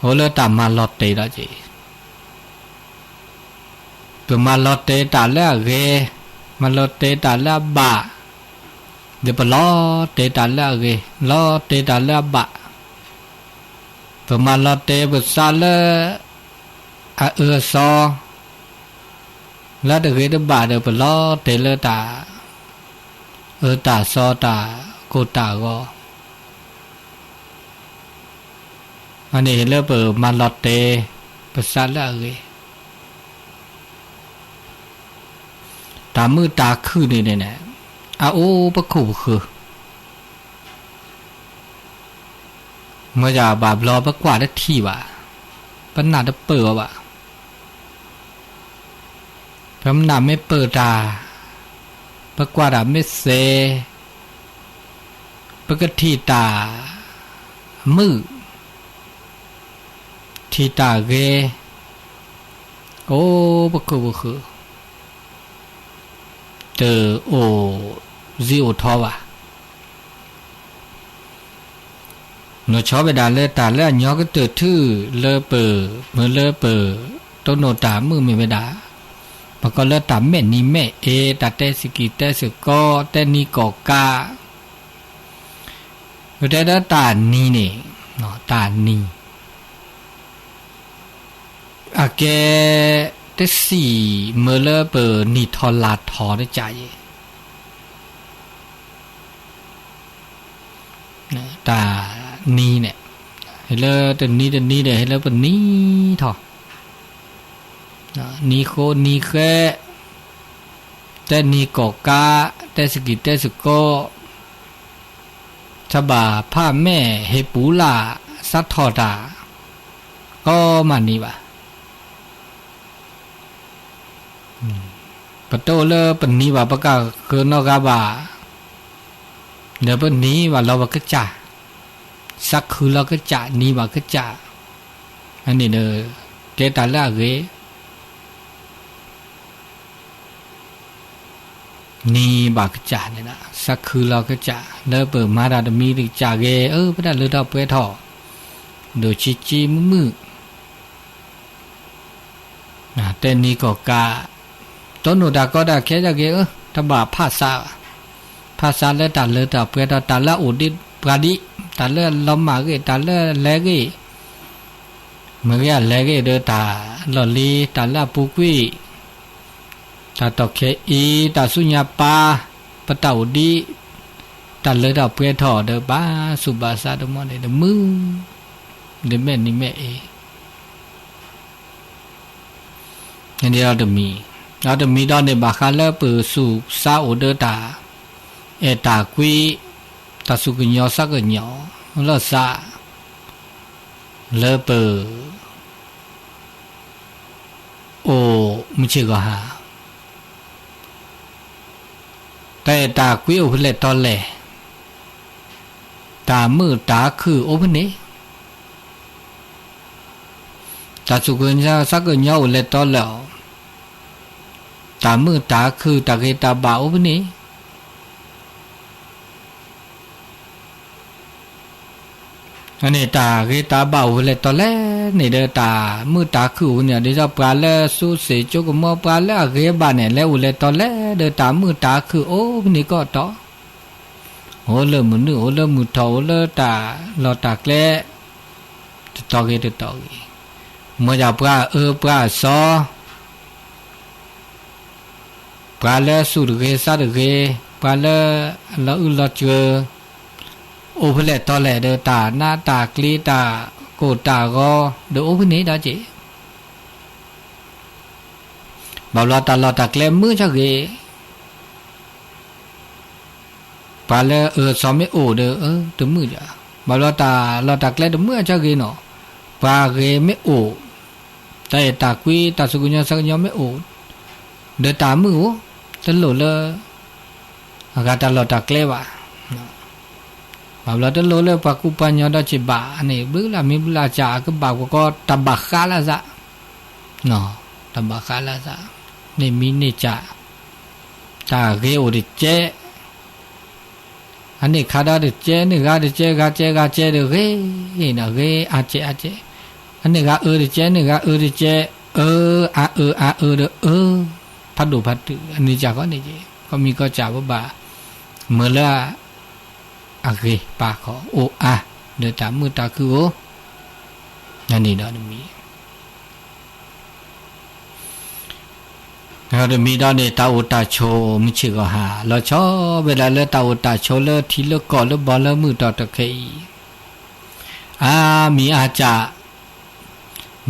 အိၣ်လၢတၢ်မၤလီၤတဲာ်ဒီးက့ၤ ပမၤလီၤတဲာ်တၢ်လၢအဂ့ၤ မၤလီၤတဲာ်တၢ်လၢအဘၣ် ဒီးပလီၤတဲာ်တၢ်လၢအဂ့ၤ လီၤတဲာ်တၢ်လၢအဘၣ် ပမၤလီၤတဲာ်ပသးလၢ အအၢအသီ လၢတဂ့ၤတဘၣ်ဒီး ပလီၤတဲာ်လၢတၢ် အၢတၢ်သီတၢ်ကိၢ်တၢ်ဂီၤ အန့ၣ်လၢပမၤလီၤတဲာ် ပသးလၢအဂ့ၤ တၢ်မုာ်တၢ်ခုၣ်န့ၣ်န့ၣ် အအိၣ်ပခိၣ်ပဃၢၤ, မ့ၢ်ယၤဘၣ်ဘျီပကွၢ်တထံၣ်ဘၣ်, ပနၢ်တပၢၢ်အီၤဘၣ်. ပနၢ်မ့ၢ်ပၢၢ်တၢ်, ပကွၢ်တၢ်မ့ၢ်သဲ, ပကထံၣ်တၢ်မုာ်, ထံၣ်တၢ်ဂဲၤ, အိၣ်ပခိၣ်ပဃၢၤ, တအိၣ်စ့အိၣ်ထီဘၣ်. နီၢ်ဆီဝဲဒၣ်လၢတၢ်လၢအညီကတၢၢ်ထူၣ် လၢပမ့ၢ်လၢပတိၢ်နီၣ်တၢ်မုာ်မ့ၢ်ဝဲဒၣ်, ပကိးလၢတၢ်မဲာ်နံၤမဲာ်အ့, တၢ်တဲစကံးတဲစကီ, တဲနံၤကီၢ်ကး, ပတဲလၢတၢ်နံၤန့ၣ်, တၢ်နံၤ အကဲတစံး မ့ၢ်လၢပနံၤထီၣ်လါထီၣ်တကးယဲၢ်. တၢ်နံၤန့ၣ်, ဟ့ၣ်လၢတနံၤတနံၤဒီး ဟ့ၣ်လၢပနံၤထီၣ်, နံၤဃိနံၤဃဲ, တဲနံၤကီၢ်ကး, တဲစကံးတဲစကီ, တဘၣ်ဖးမဲာ်ဟ့ၣ်ပူၤလၢ် စးထီၣ်တၢ်, ကီမးနံၤဘၣ်. ပတအိၣ်လၢပနံၤဘၣ် ပကဃၢၤနီတဂၤဘၣ်, ဒီးပနံၤဘၣ်လီၤဘၣ်ကစၢ်, စးခုလီၤကစၢ် နံၤဘၣ်ကစၢ်, အန့ၣ်ဒီး ကဲတၢ်လၢအဂ့ၤ နံၤဘၣ်ကစၢ်န့ၣ် စးခုလီၤကစၢ် လၢပမၤတၢ်တမံၤတကစၢ်ဂ့ၤ, အၢ ပတၢ်လၢထီၣ်ပှဲၤထီၣ်, ဒိၣ်ဆံးဆံးမုာ်မုာ်, တဲနံၤကီၢ်ကး, တိၢ်နီၣ်တၢ်ကီတၢ်ခဲယဂ့ၤ, အၢ တဘၣ်ဖးစး, ဖးစးလၢတၢ်လၢထီၣ်ပှဲၤထီၣ် တၢ်လၢအအိၣ်ဒံးပှၤဒံး, တၢ်လၢအလီၤမၢ်ဂ့ၤ, တၢ်လၢအလဲၤဂ့ၤ, မ့ၢ်ဂ့ၤအလဲၤဂ့ၤဒီး တၢ်လီၢ်လံၤ တၢ်လၢအပူၤကွံာ်, တၢ်တီၢ်ခဲအံၤ တၢ်ဆူညါပၢ်, ပတၢ်အိၣ်ဒံး, တၢ်လၢထီၣ်ပှဲၤထီၣ်ဒီး ဘၣ်ဆူးဘၣ်ဆါတမီၢ်န့ၣ် တမုာ်, တမဲာ်နံၤမဲာ်အ့ န့ၣ်ဒီးတမံၤ, ဒီးတမံၤဒီးန့ၣ် ဘၣ်ဃးလၢပဆူးစါအိၣ်ဒီးတၢ်အဲၣ်တၢ်ကွံ, တၢ်စူၢ်ကညီၤစးကညီၤလီၤစး, လၢပ အိၣ်မုၢ်ဆ့ၣ်ဂီၤဟါ, တၢ်အဲၣ်တၢ်ကွံအိၣ်ဖဲလဲၣ်တီလဲၣ်, တၢ်မုာ်တၢ်ခုၣ်အိၣ်ဖဲန့ၣ်, တၢ်စူၢ်ကညီၤစးကညီၤအိၣ်လဲၣ်တီလဲၣ်အီၤ, တၢ်မုာ်တၢ်ခုၣ် တၢ်ဂ့ၤတၢ်ဘၣ်အိၣ်ဖဲန့ၣ် အန့ၣ် တၢ်ဂ့ၤတၢ်ဘၣ်အိၣ်ဖဲလဲၣ်တီလဲၣ်န့ၣ်ဒီး တၢ်မုာ်တၢ်ခုၣ်အိၣ်ဖဲန့ၣ်, ဒ်သိးပှၤလၢစိစ့ၣ်ကၠိကမီၤ ပှၤလၢအဂ့ၤဘၣ်န့ၣ် လဲၤအိၣ်လဲၣ်တီလဲၣ်ဒီး တၢ်မုာ်တၢ်ခုၣ်အိၣ်ဖဲန့ၣ်ကီးတီ, အိၣ်လၢမုၢ်နုာ် အိၣ်လၢမုၢ်ထီၣ် အိၣ်လၢတၢ်လီၢ်တၢ်ကျဲ တတီၤဂ့ၤတတီၤဂ့ၤ, မ့ၢ်ဒၣ်ပှၤအၢပှၤအစီ ပှၤလၢအစူၢ်တဂ့ၤစါတဂ့ၤ, ပှၤလၢအလီၤအုၣ်လီၤစၢၤ, အိၣ်ဖဲလဲၣ်တီလဲၣ်ဒီး တၢ်နးတၢ်ကျံၤ တၢ်ကိၢ်တၢ်ဂီၤ ဒီးအိၣ်ဖဲန့ၣ်ဒီးက့ၤ, ဘၣ်ဘျီတၢ်လီၢ်တၢ်ကျဲမုာ်ဆၢဂ့ၤ, ပှၤလၢအၢစီၤမ့ၢ်အိၣ်ဒီး အၢ တမုာ်ယၤ, ဘၣ်ဘျီတၢ်လီၢ်တၢ်ကျဲတမုာ်ဆၢဂ့ၤနီၤ, ပှၤဂ့ၤမ့ၢ်အိၣ်, တၢ်အဲၣ်တၢ်ကွံ တၢ်စူၢ်ကညီၤစးကညီၤမ့ၢ်အိၣ်, ဒီးတၢ်မုာ်အိၣ်, တလိၣ်လၢ အဂၤတၢ်လီၢ်တၢ်ကျဲဘၣ်. ဘၣ်ဘျီတလိၣ်လၢပှၤကူပှၤညီဒီးစံးဘၣ်န့ၣ် ဘျုးလၢမ့ၢ်ဘျုးလၢကၢ် အကဘၣ်ကီကီ တၢ်ဘၣ်ဃးလၢအသး, တၢ်ဘၣ်ဃးလၢအသး, န့ၢ်မံၤန့ၢ်ကၢ်, တၢ်ဂ့ၤအိၣ်တကဲး အန့ၣ်ခါဒီးတကဲး န့ၢ်ဂၤတကဲး ဂၤကဲး ဂၤကဲးဒီးဂ့ၤ, ဂ့ၤအါကဲးအါကဲး, အန့ၣ်ဂၤအၢတကဲး န့ၢ်ဂၤအၢတကဲး, အၢ အအၢ အအၢဒီးအၢ, ဖးဒိၣ်ဖးတုၤ အန့ၣ်ကၢ်ဃီန့ၣ်က့ၤ, ကီၢ်မံၤကီၢ်ကၢ်ပဘၣ်မၢလၢ အဂ့ၤပာ်ခီၣ်အိၣ်အါ, ဒီးတၢ်မုာ်တၢ်ခုၣ်အိၣ်, န့ၣ်ဒီးတမံၤ တမံၤဒီးန့ၣ် တၢ်အိၣ်တၢ်ဆိးမုၢ်ဆ့ၣ်ဂီၤဟါ လီၤဆီဝဲဒၣ်လၢတၢ်အိၣ်တၢ်ဆိးလၢထံလၢကီၢ်လၢဘီလၢမုၢ်တီၢ်တခဲအံၤ, အါမံၤအါကၢ်,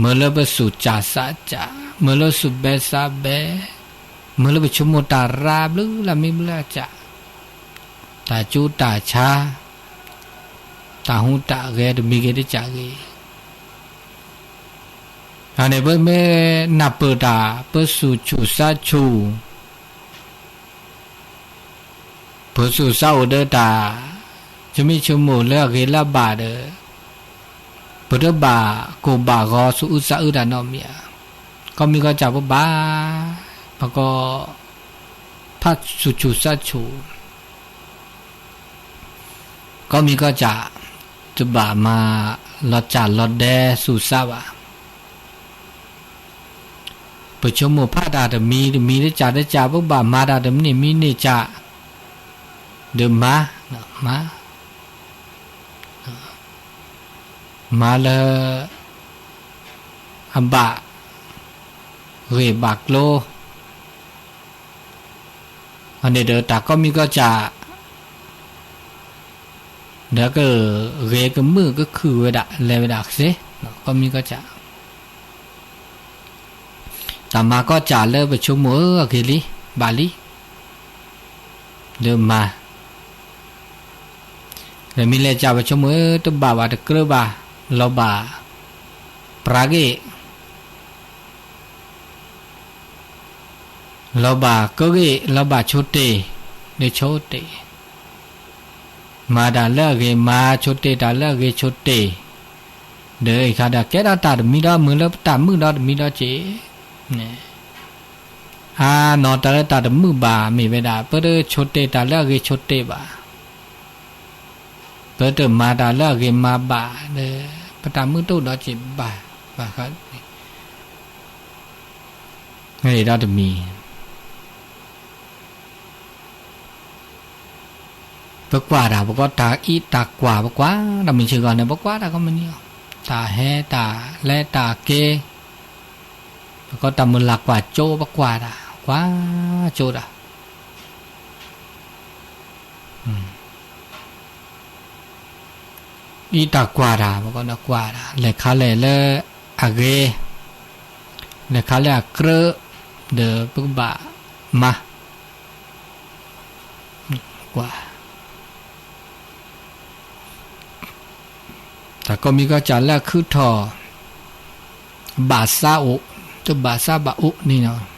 မၢလၢပစူၢ်ကၢ်စးကၢ်, မၢလၢစူၢ်ဘဲစးဘဲ, မ့ၢ်လၢပဆိကမိၣ်တၢ်ရၢဘျုးလၢမံဘျုးအစး, တၢ်ကၠူတၢ်ဆါ, တၢ်ဟူးတၢ်ဂဲၤတမံၤဂ့ၤတစးဂ့ၤ, အန့ၣ်ပမ့ၢ်နၢ်ပၢၢ်တၢ် ပစူၢ်ဆူၣ်စါဆူၣ် ပစူၢ်စါအိၣ်ဒီးတၢ် ဆိမိၣ်ဆိကမိၣ်လၢအဂ့ၤလၢအဘၣ်ဒီး ပတဘၣ်ကိၢ်ဘၣ်ဂီၤ စူၢ်အုးစါအုးတၢ်နီတမံၤဧါ. ကီၢ်မံကီၢ်စၢ်ပဘၣ် ပကီၢ် ဖးစူၢ်ဆူၣ်စါဆူၣ် ကီၢ်မံကီၢ်စၢ် တဘၣ်မၤလီၤစၢ်လီၤဒဲစူၢ်စါဘၣ်. ပဆိကမိၣ်ဖးတၢ်တမံၤတမံၤ တစးတစး ပကဘၣ်မၤတၢ်တမံၤန့ၣ်မံၤန့ၣ်စး ဒီးမၤ မၤ မၤလၢ အဘၣ်ဂ့ၢ်ဘၣ်ကျိၤ အန့ၣ်ဒီးတၢ်ကီၢ်မံကီၢ်စၢ် ဒီးကဂ့ၤကမုာ်ကခုၣ်ဝဲဒၣ် လဲၤဝဲဒၣ်စ့ၢ် ကီၢ်မံကီၢ်စၢ် တၢ်မၤကီၢ်စၢ်လၢပဆိကမိၣ်အဂ့ၤလံ ဘၣ်လံ ဒီးမၤ ဒီးမ့ၢ်လဲၤစၢ်ပဆိကမိၣ်တဘၣ်ဘၣ်တကြၢးဘၣ် လီၤဘၣ်ပြးဂ့ၢ် လီၤဘၣ်ကၢဂ့ၢ် လီၤဘၣ်ဆိတ့ၢ် ဒီးဆိတ့ၢ် မၤတၢ်လၢအဂ့ၤမၤ ဆိတ့ၢ်တၢ်လၢအဂ့ၤဆိတ့ၢ် ဒီးအံၤခါဒီးကဲထီၣ်တၢ်တမံၤဒီး မုာ်လၢပတၢ်မုာ်ဒီးတမံၤဒီးက့ၤ အါ နီၢ်တၢ်လၢတၢ်တမုာ်ဘၣ် မ့ၢ်ဝဲဒၣ် ပတဆိတ့ၢ်တၢ်လၢအဂ့ၤဆိတ့ၢ်ဘၣ် ပတမၤတၢ်လၢအဂ့ၤမၤဘၣ် ဒီး ပတၢ်မုာ်တအိၣ်ဒီးက့ၤဘၣ် ဘၣ်ဃး ဒီးတမံၤ ပကွၢ်တၢ် ပကီၢ်တၢ်အံးတၢ်ကွၢ် ပကွၢ်တၢ်မုၢ်ဆ့ၣ်ဂီၤန့ၣ် ပကွၢ်တၢ်ကိးမုၢ်နံၤအီၤ တၢ်ဟဲတၢ်လဲၤတၢ်က့ၤ ပကီၢ်တၢ်မုၢ်လၢ်ကွၢ်ကၠိ ပကွၢ်တၢ် ကွၢ်ကၠိတၢ် အံးတၢ်ကွၢ်တၢ် ပကီၢ်ဒီးကွၢ်တၢ် လဲၤခါလဲၣ်လၢအဂ့ၤ လဲၤခါလၢအကြၢး ဒီးပကဘၣ်မၤ ကွၢ် တၢ်ကိးမံၤကီၢ်စၢ်လၢအခုၣ်ထီၣ် ဘၣ်ဆၣ်အိၣ် တဘၣ်ဆၣ်ဘၣ်အိၣ်န့ၣ်လီၤ.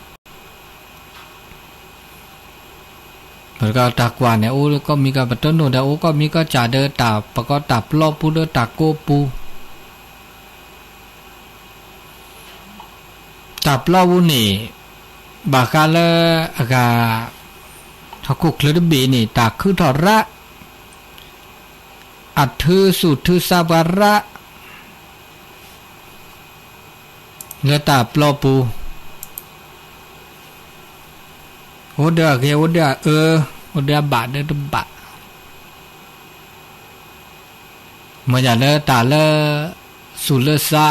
ပကီၢ်တၢ်ကွၢ်န့ၣ် အိၣ်ကိးမံၤကီၢ် ပတနိၣ်ဒီး အိၣ်ကိးမံၤကီၢ်စၢ်ဒီးတၢ် ပကီၢ်တၢ်ပျီပူၤဒီးတၢ်ကိးပူၤ တၢ်ပျီပူၤန့ၣ် ဘၣ်ဃးလၢအဂၤ ဟီၣ်ခိၣ်ချၢတဘ့ၣ်န့ၣ် တၢ်ခုၣ်ထီၣ်ရၣ် အထုးဆူၣ်ထုးဆါပှၤရၣ် လၢတၢ်ပျီပူၤ အိၣ်ဒီးအဂ့ၤ အိၣ်ဒီးအအၢ အိၣ်ဒီးအဘၣ်ဒီးတဘၣ် မ့ၢ်ယၤလၢတၢ်လၢ ဆူၣ်လၢဆါ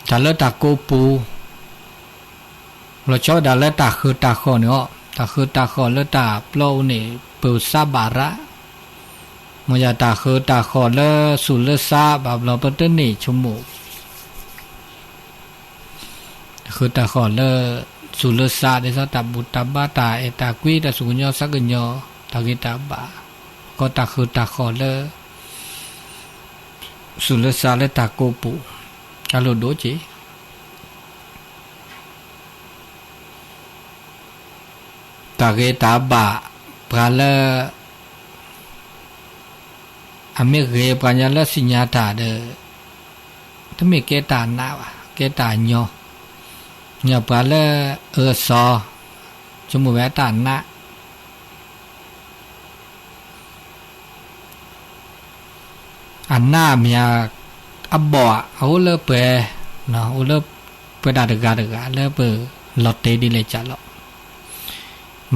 တၢ်လၢတၢ်ကိးပူၤ လီၤဆီဝဲဒၣ်လၢတၢ်ဃၢၤတၢ်ဃီၤန့ၣ်အီၤ တၢ်ဃၢၤတၢ်ဃီၤလၢတၢ်ပျီပူၤန့ၣ် ပဆါဘၣ်ရၣ် မ့ၢ်ယၤတၢ်ဃၢၤတၢ်ဃီၤလၢဆူၣ်လၢဆါ ဘၣ်ဘျီပတန့ၢ်ဆိကမိၣ် တၢ်ဃၢၤတၢ်ဃီၤလၢ ဆူၣ်လၢဆါ ဒ်သိးတၢ်ဘူၣ်တၢ်ဘါ တၢ်အဲၣ်တၢ်ကွံ တၢ်စူၢ်ကညီၤစးကညီၤ တၢ်ဂ့ၤတၢ်ဘၣ် ကီၢ်တၢ်ဃၢၤတၢ်ဃီၤလၢ ဆူၣ်လၢဆါလၢတၢ်ကိးပူၤ တၢ်လိၣ်ဒိၣ်က့ၤ တၢ်ဂ့ၤတၢ်ဘၣ် ပှၤလၢ အမ့ၢ်ဂ့ၤပှၤကညီလၢသ့ၣ်ညါတၢ်ဒီး တမ့ၢ်ကဲတၢ်နးဘၣ် ကဲတၢ်ညီ ညီပှၤလၢအအၢအစီ ဆိကမိၣ်ဝဲတၢ်နး အနးမ့ၢ် အဘီၣ် အအိၣ်လၢပှဲၤ အိၣ်လၢပှဲၤဒၣ်တဂၤတဂၤ လၢပလီၤတဲာ်ဒ်လဲၣ်ကၢ်လီၤ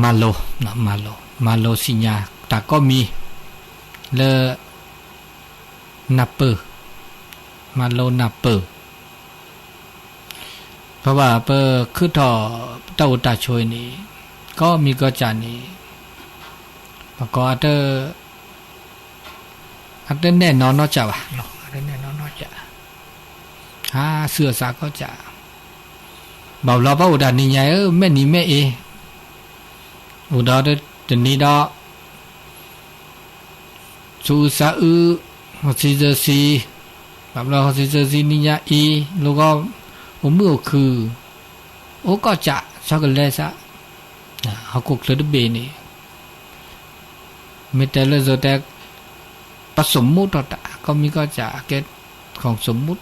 မၤလိ မၤလိ မၤလိသ့ၣ်ညါ တၢ်ကိးမံၤ လၢ နၢ်ပၢၢ် မၤလိနၢ်ပၢၢ် ပဘၣ်ပခုၣ်ထီၣ် ပတၢ်အိၣ်တၢ်ဆိးအံၤန့ၣ် ကိးမံၤကိးကၢ်န့ၣ် ပကိး အတနဲၣ်နီၢ်နီၢ်ကၢ်ဘၣ် အတနဲၣ်နီၢ်နီၢ်ကၢ် ဟးဆူအသးကိးကၢ် ဘၣ်ဘျီပအိၣ်တၢ်နံၤညါဧၢ မဲာ်နံၤမဲာ်အ့, အိၣ်ဒီးတနံၤဒီး ဆူးအုးဆါအုး, ဟီၣ်ဆံးစၢၤဆံး, ဘၣ်ဘျီဟီၣ်ဆံးစၢၤဆံးနံၤညါအံၤ လီၤဂီၤ အိၣ်မုာ်အိၣ်ခုၣ်, အိၣ်ကီၢ်စး ဆီကလဲၤစး, ဟီၣ်ခိၣ်ချၢတဘ့ၣ်န့ၣ် မ့ၢ်တဲလၢစိၤတဲ ပှၤစိာ်မူထီၣ်တၢ် ကီၢ်မံကီၢ်စး အကဲ ของสมมุติ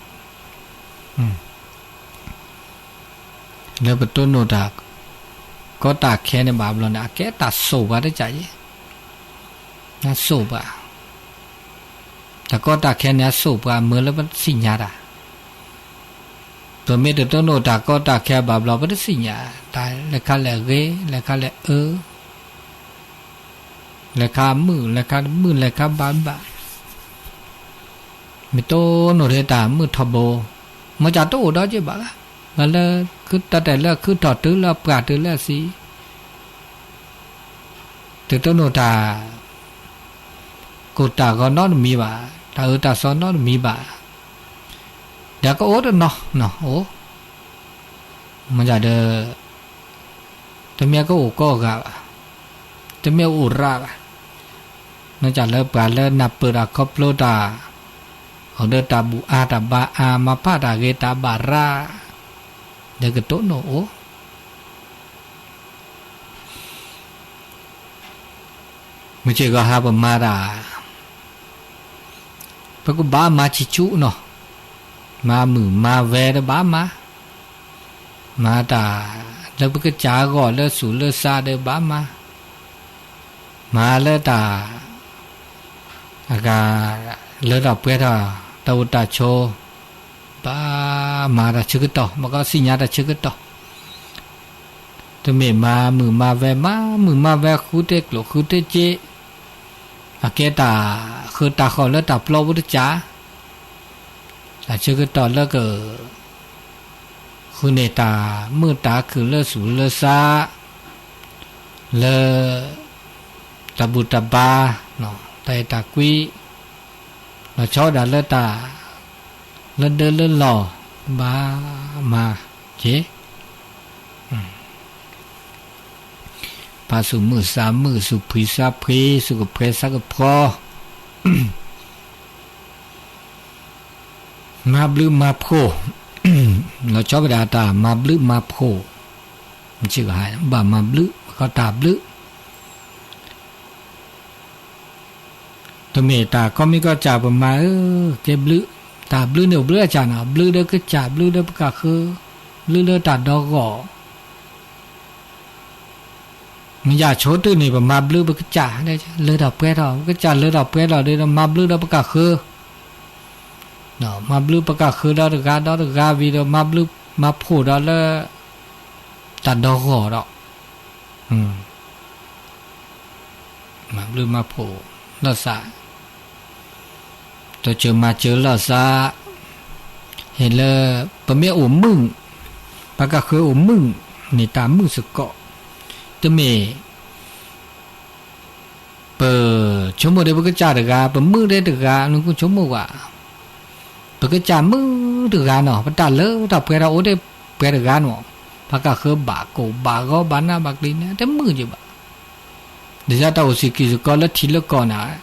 လၢပတိၢ်နီၣ်တၢ် ကီတၢ်ခဲန့ၣ်ဘၣ်ဘျီန့ၣ် အကဲတၢ်စိာ်ပှၤတကးယဲၢ်, အစိာ်ပှၤ, တၢ်ကီတၢ်ခဲန့ၣ် အစိာ်ပှၤမၢလၢပသ့ၣ်ညါတၢ်, ပမ့ၢ်တတိၢ်နီၣ်တၢ်ကီတၢ်ခဲဘၣ်ဘျီ ပတသ့ၣ်ညါ တၢ်လဲၤခါလဲၤဂ့ၤ လဲၤခါလဲၤအၢ လဲၤခါမုာ် လဲၤခါတမုာ် လဲၤခါဘၣ်ဘၣ်, မ့ၢ်တိၢ်နီၣ်ထဲတၢ်မုာ်ထီဘိ, မ့ၢ်ကၢ်တအိၣ်ဒီးက့ၤဘၣ်, ဘၣ်လၢခုတၢ်တဲာ်လၢခုထီၣ်တုၤလၢပှၢ်တုၤလၢအသံ, တတိၢ်နီၣ်တၢ် ကိၢ်တၢ်ဂီၤနီတမံၤဘၣ်, တၢ်အၢတၢ်သီနီတမံၤဘၣ်, ဒီးကအိၣ်တနီၤနီၤအိၣ်, မ့ၢ်ကၢ်ဒီး တမ့ၢ်ကအိၣ်ကီဂၤဘၣ်, တမ့ၢ်အိၣ်ရၣ်ဘၣ်, မ့ၢ်ကၢ်လၢပှၤလၢနၢ်ပၢၢ်တၢ်ခီဖျိတၢ်, အိၣ်ဒီးတၢ်ဘူၣ်အါတၢ်ဘါအါ မၤဖးတၢ်ဂ့ၤတၢ်ဘၣ်ရၣ်, ဒီးကတိၢ်နီၣ်အိၣ် မုၢ်ဆ့ၣ်ဂီၤဟါပမၤတၢ်, ပကဘၣ်မၤဆံးဆူၣ်နီၤ, မၤမုာ်မၤဝဲတဘၣ်မၤ, မၤတၢ်လၢပကစၢ်အဂီၢ်လၢသူၣ်လၢသးဒီးဘၣ်မၤ, မၤလၢတၢ် အဂၤ လၢတၢ်ပှဲၤထီၣ် တၢ်အိၣ်တၢ်ဆိး, ဘၣ်မၤတၢ်ဆၢကတီၢ် ဘၣ်ကီးသ့ၣ်ညါတၢ်ဆၢကတီၢ်, တမ့ၢ်မၤမုာ်မၤဝဲ မၤမုာ်မၤဝဲဃုတ့ၢ်ကျိၣ်ဃုတ့ၢ်စ့, အကဲတၢ်ဃၢတၢ်ဃီၣ်လၢတၢ်ပျီပူၤတကး, တၢ်ဆၢကတီၢ်လၢက ဃုန့ၢ်တၢ်မုာ်တၢ်ခုၣ်လၢသူၣ်လၢသး, လၢ တၢ်ဘူၣ်တၢ်ဘါ, တၢ်အဲၣ်တၢ်ကွံ, လီၤဆီဒၣ်လၢတၢ် လၢဒၢလၢလီၢ်, ဘၣ်မၤက့ၤ ပာ်ဆူၣ်မုာ်သးမုာ် ဆူၣ်ဖှံသးဖှံ ဆူၣ်ကဖှဲသးကဖှီ, မၤဘျုးမၤဖှိၣ်, လီၤဆီကဒၣ်တၢ်မၤဘျုးမၤဖှိၣ်, ဘၣ်မၤဘျုး ပကီးတၢ်ဘျုး, တမ့ၢ်တၢ်ကီမံၤကီၢ်စၢ်ပမၤဧၢ, ကဲဘျုး, တၢ်ဘျုးန့ၣ်အိၣ်ဘျုးအစၢ်နီၤ, ဘျုးဒီးကစၢ် ဘျုးဒီးပကၢ်ဃၢ, ဘျုးလၢတၢ်ဒီဂီၢ် မ့ၢ်ယဆိကတၢၢ်န့ၣ် ပမၤဘျုးပကစၢ် လၢတၢ်ပှဲၤထီၣ် ပကစၢ်လၢတၢ်ပှဲၤထီၣ်ဒီး မၤဘျုးဒီးပကၢ်ဃၢ, မၤဘျုးပကၢ်ဃၢဒီးတဂၤဒီးတဂၤဝံၤဒီး မၤဘျုးမၤဖှိၣ်ဒီးလၢ တၢ်ဒီဂီၢ်ဒီး မၤဘျုးမၤဖှိၣ်လိာ်သး, တိစၢၤမၤစၢၤလိာ်သး, ဟ့ၣ်လၢ ပမ့ၢ်အိၣ်မုာ်, ပကၢ်ဃၢအိၣ်မုာ်န့ၣ် တၢ်မုာ်စ့ၢ်ကီး, တမ့ၢ် ပဆိကမိၣ်ဒီးပကစၢ်တဂၤ, ပမုာ်ဒီးတဂၤ နကဆိကမိၣ်ဘၣ်, ပကစၢ်မုာ်တဂၤနီၤ, ပတၢ်လၢတၢ်ပှဲၤထီၣ်အိၣ်ဒီးပှဲၤတဂၤနီၤ, ပကၢ်ဃၢဘၣ်ကိၢ်ဘၣ်ဂီၤဘၣ်နးဘၣ်ကျံၤန့ၣ် တမုာ်က့ၤဘၣ် ဒ်သိးတၢ်အိၣ်စ့ၢ်ကီးစ့ၢ်ကီးလၢထံးလၢကီၢ်န့ၣ်,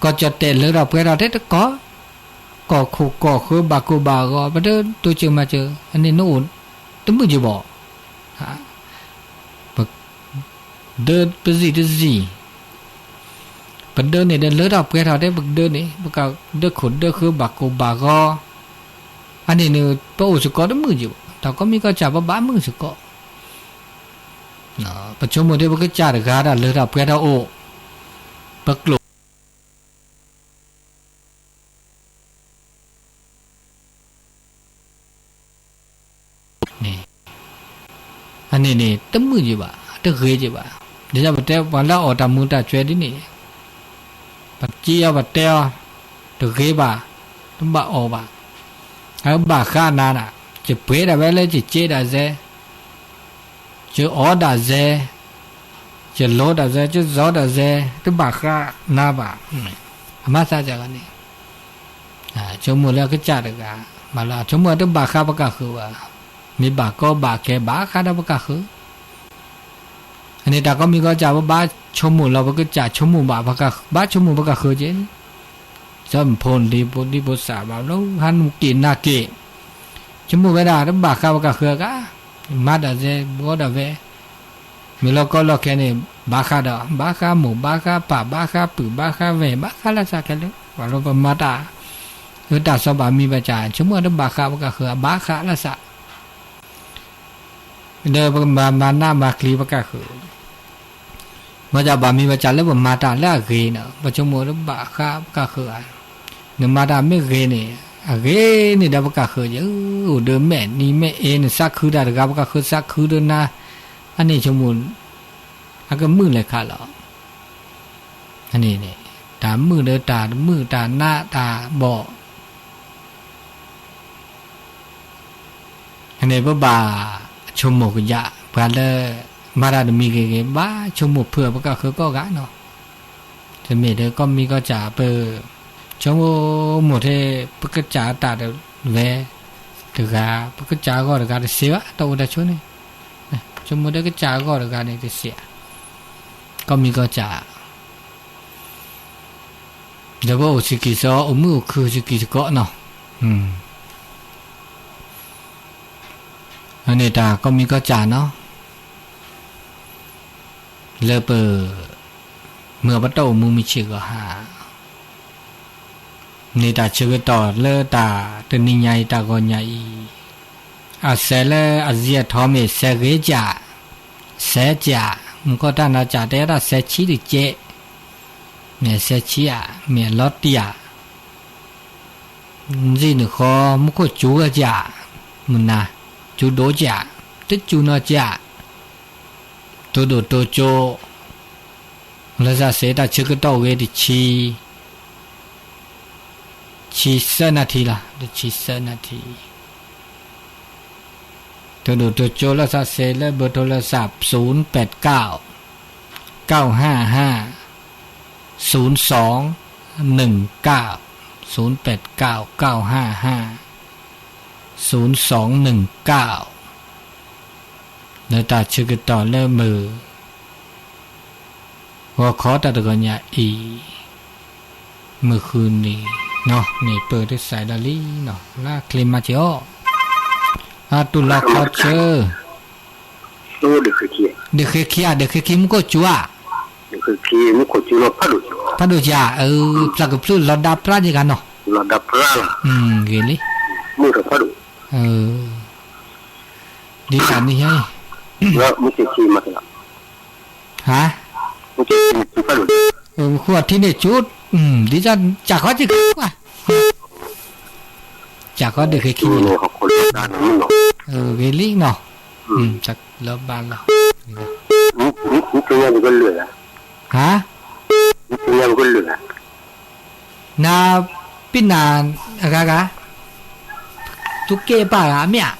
ကီၢ်ကၠီၣ်တဲာ်လၢတၢ်ပှဲၤထီၣ်ထဲတကီၢ်, ကီၢ်ခိၣ်ကီၢ်ဃၢဘၣ်ကိၢ်ဘၣ်ဂီၤ ပတတိစၢၤမၤစၢၤ အန့ၣ်နအိၣ် တမုာ်က့ၤဘၣ်, ပဒၢပစံၣ်တစံၣ်, ပဒၢန့ၣ်ဒီးလၢတၢ်ပှဲၤထီၣ်ထဲပကဒၢန့ၣ် ပကဒၢခိၣ်ဒၢဃၢဘၣ်ကိၢ်ဘၣ်ဂီၤ, အန့ၣ်န့ၣ် ပအိၣ်စ့ၢ်ကီးတမုာ်က့ၤဘၣ်, တၢ်ကီမံၤကီၢ်စၢ်ပဘၣ်မုာ်စ့ၢ်ကီး ပဆိကမိၣ်ထဲပကစၢ်တဂၤတၢ်လၢတၢ်ပှဲၤထီၣ်အိၣ်, ပကျိာ်န့ၣ်, အန့ၣ်န့ၣ် တမုာ်က့ၤဘၣ်, တဂ့ၤက့ၤဘၣ်, ဒ်သိးပတဲပှၤလၢအီၣ်တၢ်မူၤတၢ်စဲၤဒ်န့ၣ်, ပစံးအီၤပတဲအီၤ, တဂ့ၤဘၣ်, တဘၣ်အီၣ်ဘၣ်, အဘၣ်ဃးနၤနၤ, ယပှ့ၤဒၣ်ဝဲလၢယစ့ဒၣ်စဲ ယအီၣ်ဒၣ်စဲ, ယလိၤဒၣ်စဲ, ယစီဒၣ်စဲ, တဘၣ်ဃးနၤဘၣ်, အမၤသးစၢ်ဂၤန့ၣ်, ဆိကမိၣ်လၢအကစၢ်တဂၤ, မ့ၢ်လၢဆိကမိၣ်တဘၣ်ဃးပကၢ်ဃၢဘၣ်, မ့ၢ်ဘၣ်ကီဘၣ်ခဲဘၣ်ဃးဒီးပကၢ်ဃၢၤ, အန့ၣ်တၢ်ကိးမံၤကိးစၢ် ပဘၣ်ဆိကမိၣ်လီၤ ပကစၢ်ဆိကမိၣ်ဘၣ်, ဘၣ်ဆိကမိၣ်ပကၢ်ဃၢၤက့ၤ, စီၤမဖိန့ၣ်ဒ်ဖိဒံဖိသၣ်ဘၣ်လီၤ ဟးနုာ်က့ၤနၤက့ၤ, ဆိကမိၣ်ဝဲဒၣ်တဘၣ်ဃးပကၢ်ဃၢၤအဂၤ, မၤတၢ်စဲဘှီဒၣ်ဝဲ, မ့ၢ်လီၤကီလီၤခဲန့ၣ် ဘၣ်ဃးဒီး ဘၣ်ဃးမိၢ် ဘၣ်ဃးပၢ် ဘၣ်ဃးပုၢ် ဘၣ်ဃးဝဲၢ် ဘၣ်ဃးလၢ်စးခဲလၢာ်, ပှၤလၢပမၤတၢ် အတၢ်စီၤပၤမံၤဘၣ်စၢ် ဆိကမိၣ်တဘၣ်ဃးပကၢ်ဃၢၤ ဘၣ်ဃးလၢ်စး ဒီးပကမၤမၤနးမၤကျံၤပကၢ်ဃၢၤ, ဘၣ်ဆၣ်ဘၣ်မံၤဘၣ်စၢ်လၢပမၤတၢ်လၢအဂ့ၤန့ၣ် ပဆိကမိၣ်လၢဘၣ်ဃးပကၢ်ဃၢၤဧါ, နမၤတၢ်မ့ၢ်ဂ့ၤန့ၣ် အဂ့ၤန့ၣ်ဒီးပကၢ်ဃၢၤယဲ, အိၣ်ဒီးမဲာ်နံၤမဲာ်အ့ နသးခုတၢ်တဂၤ ပကၢ်ဃၢၤသးခုဒီးနၤ, အန့ၣ်ဆိကမိၣ် အကမုာ်လဲၤခါလီၤ, အန့ၣ်န့ၣ် တၢ်မုာ်ဒီးတၢ်မုာ်တၢ်နးတၢ်ဘီၣ် အန့ၣ်ပဘၣ်ဆိကမိၣ်ကယၢ် ပှၤလၢ မၤတၢ်တမံၤဂ့ၤဂ့ၤ ဘၣ်ဆိကမိၣ်ဖုးအပကၢ်ဃၢၤကိးဂၤနီၤ, တမ့ၢ်ဒီးကိးမံၤကိးစၢ်ပ ဆိကမိၣ်ထဲ ပကစၢ်အတၢ်တဝဲတဂၤ ပကစၢ်အဂီၢ်တဂၤတစ့ဘၣ် တၢ်အိၣ်တၢ်ဆိးန့ၣ်, ဆိကမိၣ်ဒီးကစၢ်အဂီၢ်တဂၤန့ၣ်တစ့ဧါ, ကိးမံၤကိးစၢ် ဒီးပအိၣ်စ့ၢ်ကီးစ့ၢ် အိၣ်မုာ်အိၣ်ခုၣ်စ့ၢ်ကီးစ့ၢ်ကီးနီၤ, အန့ၣ်တၢ်ကိးမံၤကိးစၢ်နီၤ, လၢပ မုၢ်အပတီၢ်အိၣ်မူမုၢ်ဆ့ၣ်ဂီၤဟါ န့ၣ်တၢ်ဆၢကတီၢ်လၢတၢ်တနံၤညါအံၤတၢ်ဂီၤညါအံၤ, အစဲးလၢအစံးအထီမ့ၢ်စဲးဂ့ၤစၢ်, စဲးစၢ်, မုၢ်ကီၢ်တၢ်နၤစၢ်တဲဒၣ်စဲးဆံတကဲး, မ့ၢ်စဲးဆံဧါ, မ့ၢ်အလီၤတံၢ်ဧါ, စံးနုာ်ဃီ မူခိၣ်စူၤဂီၤစၢ်, မုၢ်နၤ, စူၤဒိၣ်စၢ်, တစူၤနီၢ်စၢ်, တိၢ်ဒိၣ်တိၢ်ကၠိ, လၢစၢ်စ့တၢ်ဆၢကတီၢ်ဝဲတဆံ ဆံသၢနၣ်ထံလီၤ, တဆံသၢနၣ်ထံ, တိၢ်ဒိၣ်တိၢ်ကၠိလၢစၢ်စ့လၢဘၢၣ်ထိလၢစၢ် ศูนย์แปดเก้า เก้าห้าห้า ศูนย์สองหนึ่งเก้า ศูนย์แปดเก้า เก้าห้าห้า ศูนย์สองหนึ่งเก้า လၢတၢ်ဆၢကတီၢ်လၢမုၢ် ဂီၤခီတၢ်တဂီၤညါအံၤ, မုၢ်ဃုနံၤ, န့ၣ်ပၢၢ်တစဲးဒီးလံနီၤ, လၢချ့မၤစၢၤအီၤ, အတူၢ်လိာ်ခီဆၢ, ဒုးဃ့ခံဧါ, ဒုးဃ့ခံမူခိၣ်စူၤဧါ, ဖးဒိၣ်စၢ်, ဖျါကဖျိလီၤဒါပြါယဂၤနီၤ, ဂ့ၤလံ, ဒ်တၢ်န့ၣ်ဟဲ, ဟါ, ဃိထံန့ၣ်ကၠိ, ဒ်စၢ်ကၢ်ဃီစ့ၢ်ကီး, ကၢ်ဃီဒုးဃ့ခံန့ၣ်, ဂ့ၤလံနီၤ, လီၤဘၣ်လီၤ, ဟါ နၤပ့ၤနၤအဂၤဂၤ, သုးက့ပၢ်ဂၤမ့ၢ်ဧါ,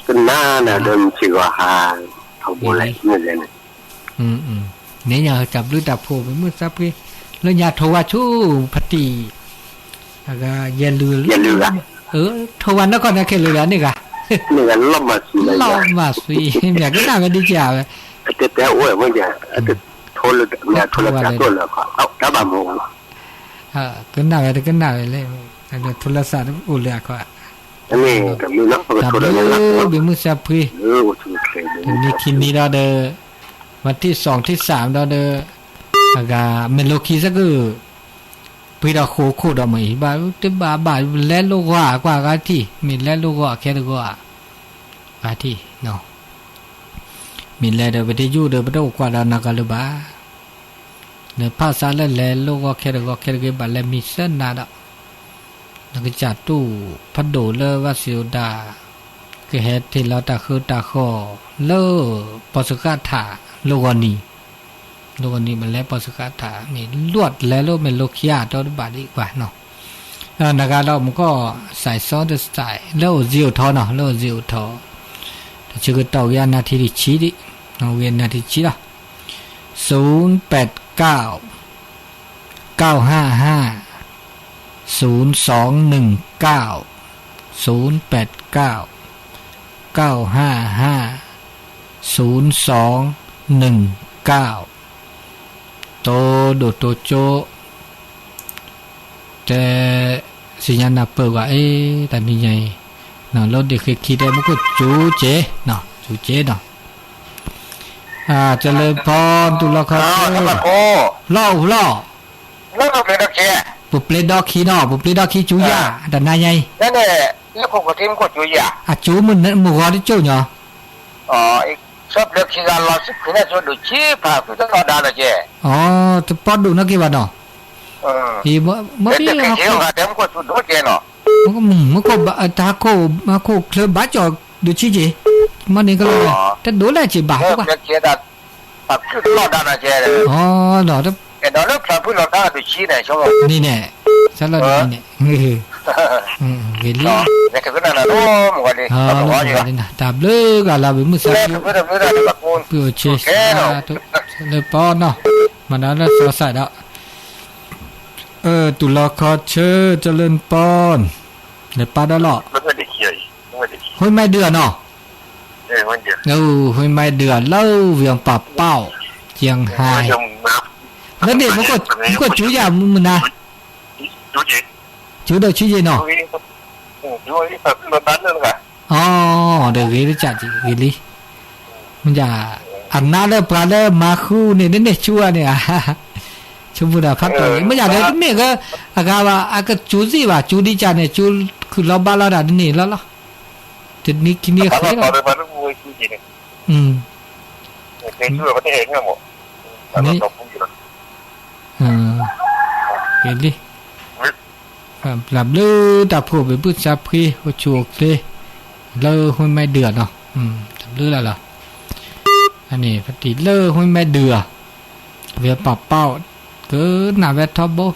ကနၣ်နၤဒီးမုၢ်ဆ့ၣ်ဂီၤဟါ, ထီဘိလဲၣ်, န့ၣ်ညါတၢ်ဘျုးတၢ်ဖှိၣ် ပမုၢ်သးဖှံ, လၢညါထိးဝါဆူဖတံၢ်, အဂၤယဲၢ်လုၢ်, ထိးဝါနီၢ်ကီၢ်န့ၣ်ခဲလၢာ်လၢန့ၣ်ဂၤ, လီၤမၢ်ဆှံ, မ့ၢ်ကနၣ်ဝဲဒ်ကဧါဝဲ, ထိးဝါလၢ, ကနၣ်ဝဲတကနၣ်ဝဲလၢ, ထိးလၢစးတအိၣ်လၢအခီ, တၢ်ဘျုးဘၣ်မုၢ်သးဖှံ, တနံၤခံနံၤဒီးဒီး, ဝဲထံၣ်စီၣ်ထံၣ်စၢ်ဒီးဒီး, အဂၤ မ့ၢ်လိာ်ခံစ့ၢ်ကီး ပှ့ၤဒီးဃိာ်ခိၣ်ဒီးမ့ၢ်အံၤဘၣ်, တဘၣ်ဘၣ်လဲလိာ်ဂီၤဧါ ကွၢ်ဂၤထံၣ်, မ့ၢ်လဲလိာ်ဂီၤခဲတဂီၤဧါ, ဂၤထံၣ်, မ့ၢ်လဲဒီးပတယိၣ်ဒီးပတအိၣ်ကွၢ်ဒီးနၤကလၢၤဘၣ်, လၢဖၣ်ဆါလၢလဲလိာ်ဂီၤခဲတဂီၤခဲတဂ့ၤ ဘၣ်လဲမံၤသၢနၤဒီး နကစၢ်တူၢ်ဖးဒိၣ်လၢဘၣ်စံးဝဲဒၣ်, ကဟဲတ့ၢ်လီၤတၢ်ဃၢတၢ်ဃီၣ်လၢပီၣ်စကးထး လိၣ်ဂီၤနံၤ, လိၣ်ဂီၤနံၤ မ့ၢ်လဲပီၣ်စကးထး မ့ၢ်လိၣ်လဲလိာ်မ့ၢ်လိာ်ခံဧါ တီတဘၣ်ဒံးကွၢ်နီၤ, နဂၤဒီးမူကီၢ် စဲးစီတစဲး လၢအိၣ်စ့အိၣ်ထီနီၤ လၢအိၣ်စ့အိၣ်ထီ, တဆၢကတီၢ်ဝံၤအနၢ်ထံတဆံဒံး, ဝံၤအနၢ်ထံတဆံလီၤ, ศูนย์แปดเก้า เก้าห้าห้า ศูนย์สองหนึ่งเก้า, ศูนย์แปดเก้า เก้าห้าห้า ศูนย์สองหนึ่งเก้า တိဒိၣ်တိကၠိ တဲ သ့ၣ်ညါနၢ်ပၢၢ်ကွၢ်အံၤ တၢ်နံၤညါအံၤ လီၤဒ့ၣ်ဃ့ခံတဲ မူခိၣ်စူၤက့ၤ စူၤက့ၤနီၤ ကလၢဖီတူၢ်လီၤခီဆၢ လီၢ်အိၣ်ဖျီၣ် ပပျ့ဒီခံနီၤ ပပျ့ဒီခံစူၤယၤ တနၤညါအံၤ အစူၤမုၢ်ဂီၤတကၠိၣ်ညီ အီ တပီဒိၣ်နီၣ်က့ၤဘၣ်နီၤ မ့ၢ်ဒ် မ့ၢ်ခိၣ်ချၢဘၣ်ကၠီၣ်ဒုးဆံးက့ၤ မ့ၢ်န့ၣ်ကလီၤ တဒိးလဲၣ်က့ၤဘၣ်ဘၣ် အီ ဒီး န့ၣ်န့ၣ် ဆၢလီၤန့ၣ်န့ၣ် ဂ့ၤလံ တၢ်ဘျုးဂၤလၢပမုၢ်သး ပုၢ်အိၣ်ဆ့ လၢပီနီၤ မၤဒီးလၢစီၤစးဒီး တူၢ်လီၤခီဆၢ ကလၢနပီ လဲၤပာ်ဒီးလီၤ ဟူမဲဒုးအီၤနီၤ ဟူမဲဒုးအီၤလၢ ဝံၤအီၤပာ်ပီၣ် ကၠံဟါ လၢန့ၣ် မူခိၣ်စူၤယၤမုၢ်နၤ စူၤဒီးဆံးယ့ၤနီၤ အီ ဒီးဂ့ၤတကးက့ၤ ဂ့ၤလံ မ့ၢ်ဒ် အနါလၢပှၤလၢမၤဃုန့ၣ် နန့ၢ်ဆူၣ်အါန့ၣ် ဆိကမိၣ်ဒီးဖးတီၤ မ့ၢ်ဒ်ဒီးတမ့ၢ်က အဂၤဘၣ် အကစူၤစ့ၢ်ဘၣ် စူၤဒံးကၠးန့ၣ် စူၤခုၣ်လီၤဘၣ်လီၤဒၣ်တန့ၢ်လီၤလီၤ တနံၤခံနံၤဃ့ဒီး မ့ၢ် ဂ့ၤလံ တၢ်ဘျုးတၢ်ဖှိၣ်ပှၤဘုၣ်စၢဖှံ အိၣ်ဆူၣ်အိၣ်ချ့ လၢဟူမဲဒုးအီၤနီၤ တၢ်ဘျုးလၢ်လီၤ အန့ၣ် ပတံၤလၢဟူမဲဒုးအီၤ ဝံၤအီၤပာ်ပီၣ် ကနၣ်ဝဲထီဘိ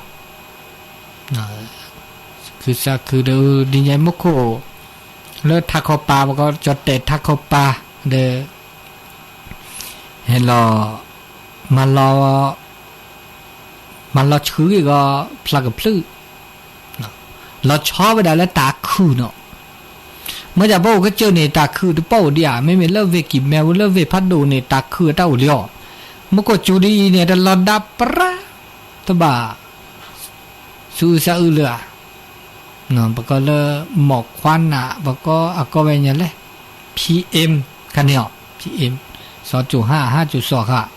ခုစးခုဒီး ဒ်ညါမူခိၣ် လၢထးခီပၤ ပကီၢ်ကၠီၣ်တဲာ်ထးခီပၤ ဒီး ဟဲလီၤ မၤလီၤ မၤလီၤဆှုဂ့ၢ်ဂီၤ ဖျါကဖျုး လီၤဆီဝဲဒၣ်လၢတၢ်ခုၣ်နီၤ မ့ၢ်ဒ်ပအိၣ်ကစၢၢ်န့ၣ် တၢ်ခုၣ်တပီၣ်အိၣ်ဒံးဧါ မ့မ့ၢ်လၢဝ့ၢ်ကံၢ်မဲဝဲလၢဝ့ၢ်ဖးဒိၣ်န့ၣ် တၢ်ခုၣ်အတၢ်အိၣ်လံအီၤ မူခိၣ်စူၤဒ်အံၤန့ၣ် တလီၤဒါပြၢ တဘၣ် စူၤအုးစးအုးလၢၤဧါ ပကီၢ်လၢ မီၢ်ခွါနး ပကီၢ်အကီၢ်ဝဲညါလဲၣ် PM ခါန့ၣ်အီၤ PM စီၤကၠိၤဟၣ် ဟၣ်ကၠိၤစီၤဃၣ်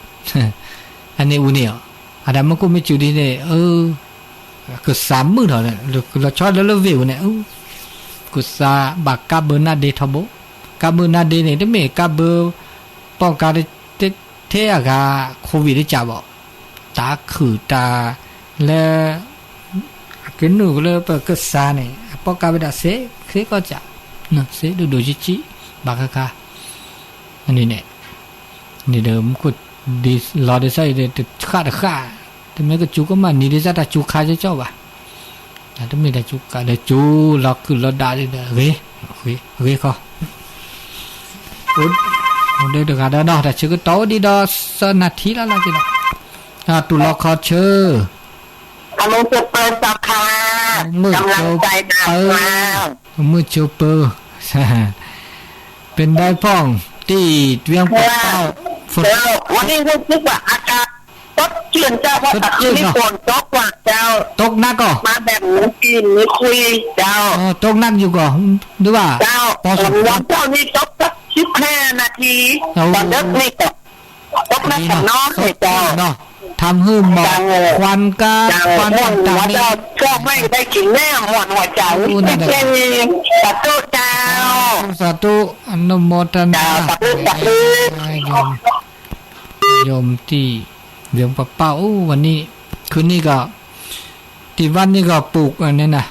အန့ၣ်အူန့ၣ်အီၤ အတၢ်မူခိၣ်မ့ၢ်စူၤဒ်န့ၣ် ကစးမုာ်ထီၣ် ကလီၤဆီလၢလၢဝ့ၢ်ပူၤန့ၣ် ကစးဘၣ်ကးဘၢနါဒ့ထီဘိ ကးဘၢနါဒ့န့ၣ် တမ့ၢ်ကးဘၢ ပီၣ်ကး ထဲအဂၤ COVID တကးဘၣ် တၢ်ခုၣ်တၢ်လၢ အကနုာ်လၢပကစးန့ၣ် အပီၣ်ကးဝဲဒၣ်စ့ ဃ့ကီၢ်စး စ့ဒိၣ်ဒိၣ်ဆံးဆံး ဘၣ်ဃးဃး အန့ၣ်န့ၣ် န့ၣ်ဒီးမူခိၣ် ဒ်လီၤဒ်ဆၣ်အံၤဒီး တဃၣ်တဃၣ် တမ့ၢ်ကစူၤကမၣ်နံၤဒ်ဆၣ်တၢ်စူၤခါကၠီကၠီဘၣ် တမ့ၢ်တၢ်စူၤကးဒီး စူၤလီၤခုၣ်လီၤဒါဒ်ဒီး ဂ့ၤ ဂ့ၤခီ အိၣ်ဒီးတဂၤဒီးနီၤ တၢ်ဆၢကတီၢ်အိၣ်ဒံးဒီး သၢနၣ်ထံလၢ်လၢ်က့ၤလီၤ တူၢ်လီၤခီဆၢ အမုၢ်ကၠိပၢစီခါ ကำลังใจนะ မုၢ်ကၠိပၢ เป็นไงพ่อง ที่เวียงป่าเป้า ฝน วันนี้รู้สึกว่าอากาศสดชื่นเจ้า เพราะเมื่อคืนนี้ฝนตกหนักเจ้า ตกหนักก่อ มาแบบนี้กลิ่นนี้คุยเจ้า อ๋อ ตกหนักอยู่ก่อ หรือว่า เจ้า พอสมควร วันเจ้านี่ตกสักสิบห้านาที โอ้ ตอนเลิกนี่ก็ ตกหนักกันเนาะ เจ้า เนาะ ทำหื้อหมอกควันก็ เจ้า ควันต่างๆ นี่ เจ้า โชคไม่ได้กินแน่หมดหัวใจ อู้ นั่นแหละ สาธุเจ้า สาธุ สาธุ อนุโมทนา เจ้า สาธุ สาธุ โยม โยมที่เวียงป่าเป้า อู้ วันนี้ คืนนี้ก็ ที่วัดนี่ก็ปลูกอันนี้นะ